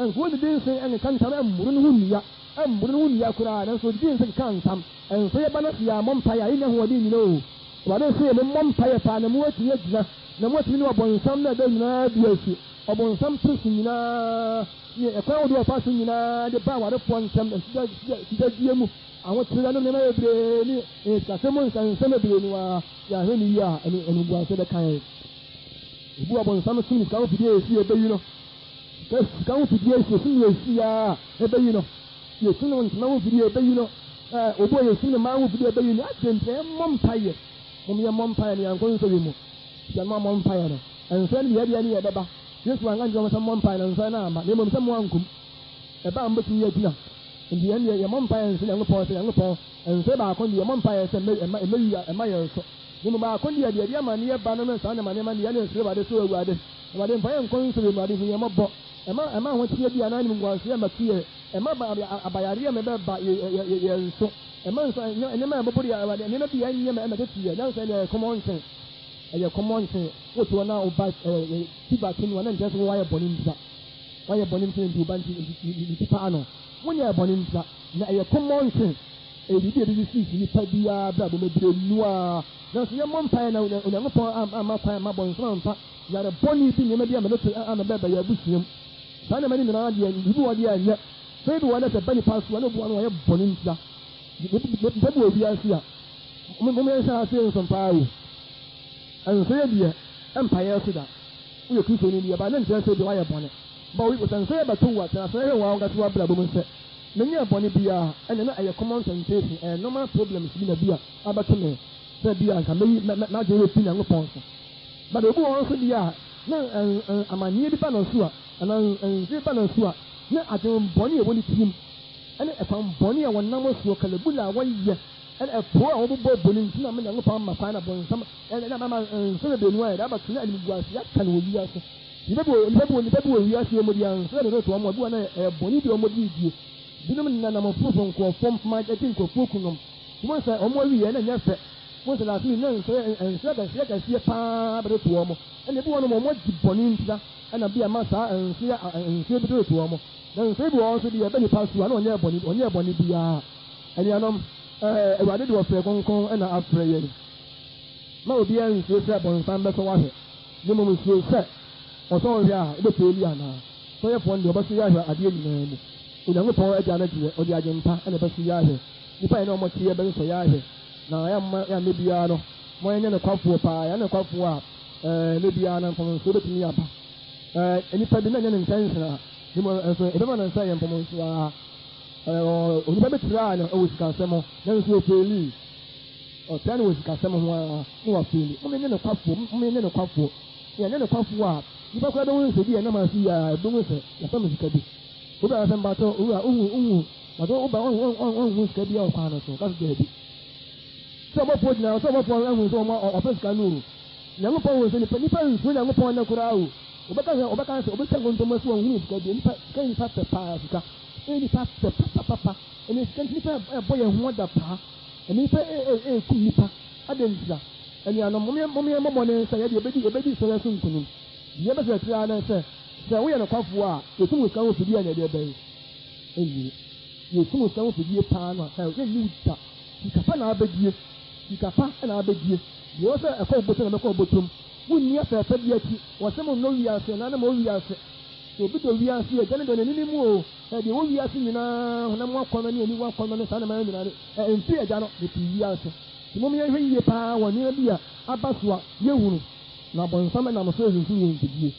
Anka wɔnnidi nse nkeka ntam mmoro ne ho nnua, mmoro ne ho nnua koraa, nanso wɔdidii nse kekaa ntam. Nsɔeɛ ba no ase a, mmɔ mpaeɛ a, yɛnnya ahoɔden nnyina o. Awurade se, mommɔ mpaeɛ paa na moatumi agyina, na moatumi ne ɔbonsam nnaadaa nyinaa adi asi. Ɔbonsam tiri so nyinaa, ne ɛkwan ahodoɔ a ɔfa so nyinaa de ba awarefoɔ ntam, sigyadie mu, ahokyerɛ nom nneɛma bebree ne nsikasɛm mu nsɛnsɛm bebree no ara, yɛanhwɛ no yie a, ɛno animguaseɛ bɛka yɛn. Obu ɔbonsam som ne sika ho fidie a ɛsi a ɛbɛyi no. Sika sika ho fidie a ɛsi ne ɛsi a ɛbɛyi no. Yɛsi no ntoma ho fidie a ɛbɛyi no. Ɛɛ obu a yɛsi no mmaa ho fidie a ɛbɛyi no. Adɛn nti na yɛmmɔ mpaeɛ? Mom yɛmmɔ mpaeɛ na yɛankɔ nsɔhwɛ mu. Sɛ mo ammɔ mpaeɛ no, nsɔhwɛ no deɛ ɛdeɛ ne ɛbɛba. Yesu anka ankyerɛ wɔn sɛ mommɔ mpaeɛ na nsɔhwɛ no amma, na mmom sɛ moankum. Ɛba a mobɛtumi agyina. Nti yɛn deɛ yɛmmɔ mpaeɛ nsrɛ Nyankopɔn sɛ, Nyankopɔn, nsɔhwɛ baako deɛ yɛmmɔ mpaeɛ sɛ mmɛ ɛmma ɛmmɛyi ɛmma yɛn so. Na mmom baako deɛ, deɛ ɛde amaneɛ ba no ne saa nneɛma nneɛma deɛ yɛne nsrɛ Awurade sɛ, O Awurade, Awurade mfa yɛn nkɔ nsɔhwɛ mu, Awurade hu yɛn mmɔbɔ. Ɛmma ɛmma ahoteɛ bi anaa animguaseɛ mmɛto yɛn, ɛmma ba abayareɛ mmɛba yɛ yɛ yɛ yɛn so, ɛmma nsa nneɛma a ɛboboro yɛn, Awurade, nneɛma bi a ɛnyɛ mmɛtete yɛn, nanso ɛnneɛ ɛyɛ kɔmɔnten. Ɛyɛ kɔmɔnten. Wote hɔ na wo ba ɛɛ ti ba te no a, na nkyerɛ sɛ woayɛ bɔne ntira. Woayɛ bɔne nti nti wo ba nti ne ti paa no. Wonyɛɛ bɔne ntira. Na ɛyɛ kɔmɔnten. Ɛyɛ biribi a ɛde sisi nipa biara abrabɔ mu ɛberɛ nu ara. Nanso yɛmmɔ mpaeɛ na Onyankopɔn amma kwan amma bɔnsam amfa yare bɔne bi nneɛma bi ammɛto ammɛbɛba yɛn abusua mu. Saa nneɛma no nyinaa deɛ biribi wɔ hɔ deɛ a ɛnyɛ. Sɛ bi wɔ hɔ na sɛ ɛba nipa so a na obi wɔ hɔ no wayɛ bɔne ntira. Nipa bi wɔ wiase a Mom yɛnhyɛ ha sei nso paa o. Ɛnsɛ yɛ deɛ ɛmpa yɛn so da. Woyɛ Kristoni deɛ but ne nkyerɛ sɛ deɛ woayɛ bɔne. But wo sɛ nsɛ yɛ bɛto wo a tena ase na hwɛ w'ankasa w'abrabɔ mu sɛ menyɛɛ bɔne biara ɛnneɛ na ɛyɛ common temptation ɛyɛ normal problems bi na bi a abɛto me sɛ bi a nka mɛyi m'adwene bɛfi Nyankopɔn so. But obi wɔ hɔ nso deɛ a na amanneɛ bi ba no so a anaa nse ba no so a na adwene bɔne a ɛwɔ ne tirim ɛne ɛkwan bɔne a wɔnam soɔ kalabula a wɔyɛ Ɛna ɛpo a wɔbobɔɔ bo no nti na ama Nyankopɔn ama kwan na bonsam ɛna ama nsɛm bebree no ayɛ dɛ abɛto na animguase aka no wɔ wiase. Nnipa bi wɔ nnipa bi wɔ nnipa bi wɔ wiase yi wɔde ansra na ɛbɛto wɔn a, bi wɔ hɔ na ɛyɛ bɔne bi a wɔde redie. Binom nenam foroforo nkurɔfoɔ mpoma agye nkurɔfoɔ kunom. Wobɛhu sɛ wɔn awieɛ na ɛnyɛ fɛ. Wobɛhu sɛ last minute na nsra nsra kɛseɛ kɛseɛ pa ara bɛtoto wɔn. Ɛna ebi wɔ hɔnom a wɔadi bɔne ntira ɛna bi ama saa nsra nsra bi toto wɔn. Na nsra bi wɔ hɔ nso deɛ ɛba nipa so a na ɔnyɛɛ bɔne ɔnyɛɛ bɔne biara. Anuanom, Awurade de ɔfrɛ kronkron na afrɛ yɛn. Mma obiara nnsuro sɛ bonsam bɛsɔ wo ahwɛ, na mmom suro sɛ ɔsɔ wo hwɛ a, wobɛfeeli anaa. Sɔyɛfoɔ no deɛ, ɔbɛsɔ yɛn ahwɛ adeɛ nyinaa mu. Onyankopɔn Agya no deɛ, ɔde adwempa na ɛbɛsɔ yɛn ahwɛ. Nnipa a yɛne wɔn teɛ bɛsosɔ yɛn ahwɛ, na yɛmma yɛanyɛ biara no, ma yɛnyɛ nokwafoɔ paa. Yɛanyɛ nokwafoɔ a, ɛɛ, nnɛ biara no mfomsoɔ bɛtumi aba. Ɛɛ, nnipa bi, na ɛnyɛ ne ntɛnsena, na mmom nso ɛbɛma no sɛ ɛyɛ mfomsoɔ ara. Onipa bi traa no wɔ sikasɛm ho, nanso ofeelii. Ɔtraa no wɔ sikasɛm ho ara na wafeeli. Mom yɛnyɛ nokwafoɔ, mom yɛnyɛ nokwafoɔ. Sɛ yɛanyɛ nokwafoɔ a, nnipa koraa bɛhu sɛ bi a yɛnam ase yi ara, ɛbɛhu sɛ yɛasam sika bi. Obi bɛka sɛ, mpakyɛw, owura, wohu, wohu, mpakyɛw, woba, wohu, wohu sika bi wɔ kwan no so? Ɔka sɛ, daabi. Sɛ ɔbɔfoɔ gyina hɔ, sɛ ɔbɔfoɔ ahu sɛ wɔn ɔpɛ sika no o. Nyankopɔn hu sɛ nipa, nipa nsuro Nyankopɔn nnɛ koraa o. Wɔbɛka sɛ, wɔbɛka sɛ, wɔbɛtwa nkontompo sɛ wɔnhunu sika bi. Nipa, sika yɛ nipa pɛ paa, sika. Ɛyɛ nnipa fɛ papapapa. Ɛnɛ sika nti nnipa ɛbɔ yɛn ho adapaa. Ɛnɛ nnipa ɛɛkum nnipa. Adɛn ntira? Anuanom, mom yɛn mmɔ mmɔden sɛ yɛde yɛbɛdi yɛbɛdi sɔhwɛ so nkonim. Deɛ yɛbɛsrɛ tiri ara ne sɛ, sɛ woyɛ nokwafoɔ a, yɛsum wo sika ho fidie a na ɛdeɛ bɛn? Ɛnni. Yɛsum wo sika ho fidie paa no a, yɛnni wo da. Sika pa na abɛdie. Sika pa na abɛdie. Deɛ ɛwɔ sɛ ɛkɔ wo bɔtɔ na ɛbɛkɔ wo bɔtɔm. Wonni afɛɛfɛdeɛ akyi. Wɔse mo nnɔ wiase anaa na mo wɔ wiase. Sɛ obi dɔ wiase a, Agya no dɔ n'ani no mu o. Ɛ, deɛ ɛwɔ wiase nyinaa, honam mu akɔnnɔ ne aniwa akɔnnɔ ne saa nneɛma no nyinaa no, ɛ, ɛmfiri Agya no, na ɛfiri wiase. Nti mom yɛnhwɛ yie pa ara wɔ nneɛma bi a aba so a yɛhunu, na bɔnsam nam so resunsum yɛn mfidie.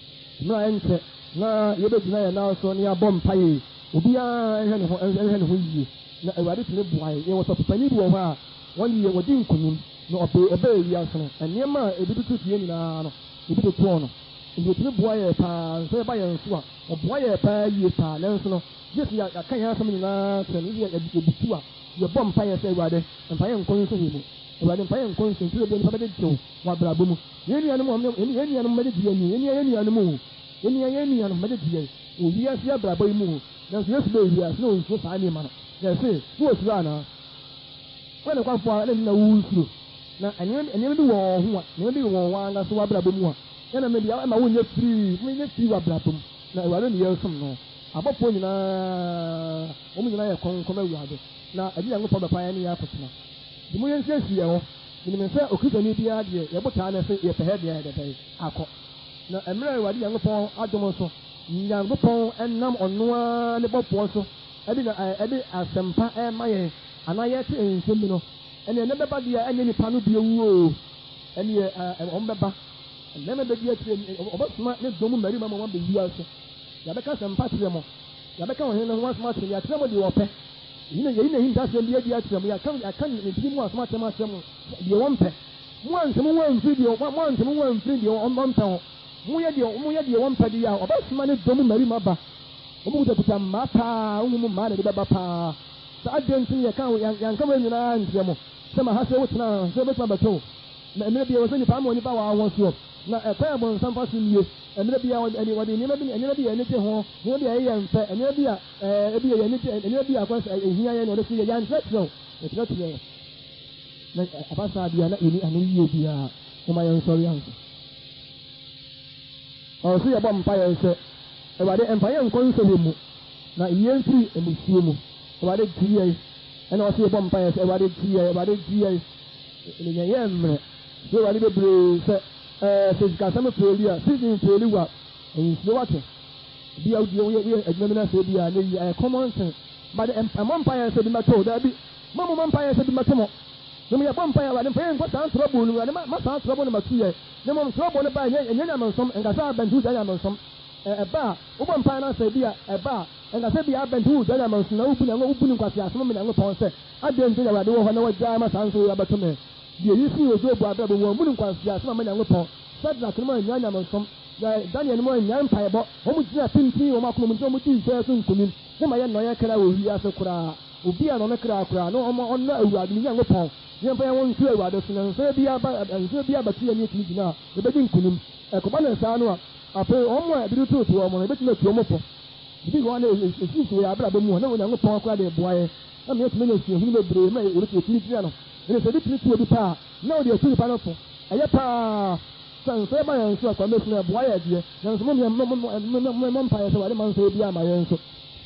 Mmerɛ a ɛnkyɛ na yɛbɛgyina yɛn nan so na yɛabɔ mpaeɛ yi, obiara nhwɛ ne ho, nhwɛ ne ho yie, na Awurade tumi boa yɛn. Yɛwɔ sɔfopanin bi wɔ hɔ a, wɔn deɛ wɔdi nkonim. Na ɔbe ɔbɛɛ wiase no, nneɛma a ebi tututu yɛn nyinaa no, ebi totɔɔ no. Enti otumi boa yɛn paa. Nsɔhwɛ ba yɛn so a, ɔboa yɛn paa yie paa. Nanso no, gye sɛ yɛaka yɛn asɛm nyinaa kyerɛ no, gye sɛ yɛbutu a, yɛbɔ mpaeɛ sɛ, Awurade, mfa yɛn nkɔ nsɔhwɛ mu. Awurade, mfa yɛn nkɔ nsɔhwɛ mu. Twerɛ bi a nnipa bɛgyegye wo wɔ abrabɔ mu. Yɛn nuanom a wɔne yɛn nuanom bɛgyegye yɛn ni, yɛn nua yɛn nuanom o, yɛn nua yɛn nuanom bɛgyegye yɛn wɔ wiase abrabɔ yi mu o. Nanso Yesu bɛɛ wiase na ɔnsuro saa nneɛma no. Na ɛse, na wɔsuro anaa? Woyɛ nokwafoɔ a, adɛn nti na wonsuro? Na nneɛma bi wɔ wɔn ho a, nneɛma bi wɔ wɔn ankasa wɔn abrabɔ mu a, ɛna no deɛ ɛma wonyɛ firii, wonyɛ firii wɔ abrabɔ mu. Na Awurade ne yɛresom no. Abɔfoɔ nyinaa, wɔn nyinaa yɛ kronkron ma Awurade. Na Agya Nyankopɔn bɛfa yɛne yɛn akɔtena. Nti mo yɛnsiesie yɛn ho. Menim sɛ Okristoni biara deɛ, yɛn botaeɛ ne se yɛpɛ heaven ayɛ dɛ bɛn? Akɔ. Na mmerɛ a Awurade Nyankopɔn adom so, Nyankopɔn nam ɔno ara ne bɔfoɔ so de na ɛde asɛmpa rema yɛn, anaa yɛrete nsɛm bi no, ɛnneɛ ɛnnɛ bɛba deɛ ɛnyɛ nnipa no bio oo, ɛnneɛ wɔn bɛba. Mmarima bɛdi akyire, wɔbɛsoma ne dɔm mu mmarima ma wɔabɛ wiase. Yɛabɛka asɛmpa akyerɛ mo, yɛabɛka ɔhene no ho asɛm akyerɛ mo, yɛakyerɛ mo deɛ ɔpɛ. Yɛyi na yɛyi n'ahintasɛm bi adi akyerɛ mo, yɛaka yɛaka ne tiri mu asɛm akyerɛ mo akyerɛ mo deɛ wɔmpɛ. Moantwe mo ho amfiri deɛ moantwe mo ho amfiri deɛ wɔmpɛ ho. Moyɛ deɛ moyɛ deɛ wɔmpɛ deɛ a, ɔbɛsoma ne dɔm mu mmarima ba. Wɔkutakuta mmaa paa, honhom mu mmaa na ɛde bɛba paa. Sɛ adɛn nti na yɛka yɛanka wei nyinaa ankyerɛ mo, sɛ ma ha sɛ wotena ha sɛ wobɛtumi abɛto wo. Na mmerɛ biara ɛwɔ sɛ nnipa ama wɔn ani ba wɔn ho soɔ. Na ɛkwan a bonsam fa so nie, mmerɛ biara ɔde ɔde nneɛma bi nneɛma bi a yɛn ani gye ho, nneɛma bi a ɛyɛ yɛn fɛ, nneɛma bi a ɛɛ ebi a yɛn ani gye nneɛma bi a akwan sɛ ɛhia yɛn na ɔde so yɛ yɛankyerɛkyerɛ wo, yɛkyerɛkyerɛ wo. Na ɛba saa deɛ a na yɛnni ano yie biara. Momma yɛnsɔre ansa. Ɔwɔ sɛ yɛbɔ mpaeɛ sɛ, Awurade mfa yɛn nkɔ nsɔhwɛ mu, na yi yɛn firi mmusuo mu. Awurade gye yɛn. Ɛna ɔwɔ sɛ yɛbɔ mpaeɛ sɛ, Awurade gye yɛn, Awurade gye yɛn. Ɛna yɛn yɛ mmerɛ. Sɛ Awurade bebree sɛ, ɛɛ sɛ sikasɛm feeli a, season feeli wa, nsuro wate. Bi a wodeɛ woyɛ woyɛ adwuma bi na sɛ bi a ne yi ɛyɛ common thing. But ɛmmɔ mpaeɛ sɛ bi mɛto wo, daabi. Mo mo mmɔ mpaeɛ sɛ bi mɛto mo. Na mmom yɛbɔ mpaeɛ, Awurade mfa yɛn nkɔ saa ntorɔbo no mu, Awurade ma ma saa ntorɔbo no mmɛto yɛn. Na mmom ntorɔbo no ba a, ɛnyɛ ɛnyɛ nyamesom, ɛnka sɛ aba nti wogyae nyamesom. Ɛ ɛba a, wobɔ mpaeɛ no asɛ bi a ɛba a, ɛnka sɛ bi a aba nti wogyae nyamesom na wobu Nyanko wobu no nkwaseasɛm ma Nyankopɔn sɛ, adɛn nti na Awurade wɔ hɔ na wagyae ma saa nso wei abɛto me? Deɛ eyi sii wɔ Job abrabɔ mu, wammu no nkwaseasɛm amma Nyankopɔn. Sadrak nom annyae nyamesom, na Daniel nom annyae mpaebɔ, wɔn gyinaa pintinn wɔ wɔn akoma mu nti na wɔdii nsɔhwɛ so nkonim. Momma yɛnnɔ yɛn kra wɔ wiase koraa. Obi a ɔnɔ ne kra koraa no, ɔma ɔnnɔ Awurade, ne Nyankopɔn. Yɛmfa yɛn ho nto Awurade so, na nsɔhwɛ biara ba, nsɔhwɛ biara bɛto yɛn na yɛtumi gyina a, yɛbɛdi nkonim. Ɛkɔba no saa no a, afei wɔn a ebi retoto wɔn no, yɛbɛtumi atu wɔn fo. Biribi wɔ hɔ a na esisi wɔ yɛn abrabɔ mu a, na Onyankopɔn koraa de reboa yɛn ama yɛatumi anya suahunu bebree ma yɛtumi gyina no. Ɛnna sɛ ebi tumi to obi paa a, na ɔde atu nipa no fo. Ɛyɛ paa sɛ nsɔhwɛ ba yɛn so a, kwan bɛsi no ɛboa yɛn deɛ, nanso mommɔ mpaeɛ sɛ Awurade mma nsɔhwɛ biara mma yɛn so.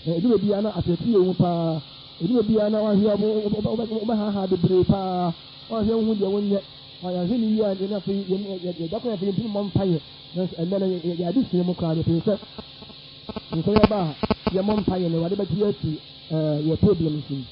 Na ɛdu baabi a na ateetee wɔ mu paa. Ɛdu baabi a na wanhwɛ a wobɛhaahaa bebree paa. Wanhwɛ wonhu deɛ wonyɛ. Yɛanhwɛ no yie a na afei yɛda kwan afei yɛntumi mmɔ mpaeɛ. Nanso ɛnnɛ no yɛn adesua mu koraa no pii sɛ nsɔhwɛ ba a yɛmmɔ mpaeɛ na Awurade bɛgye yɛn afiri yɛn problems mu.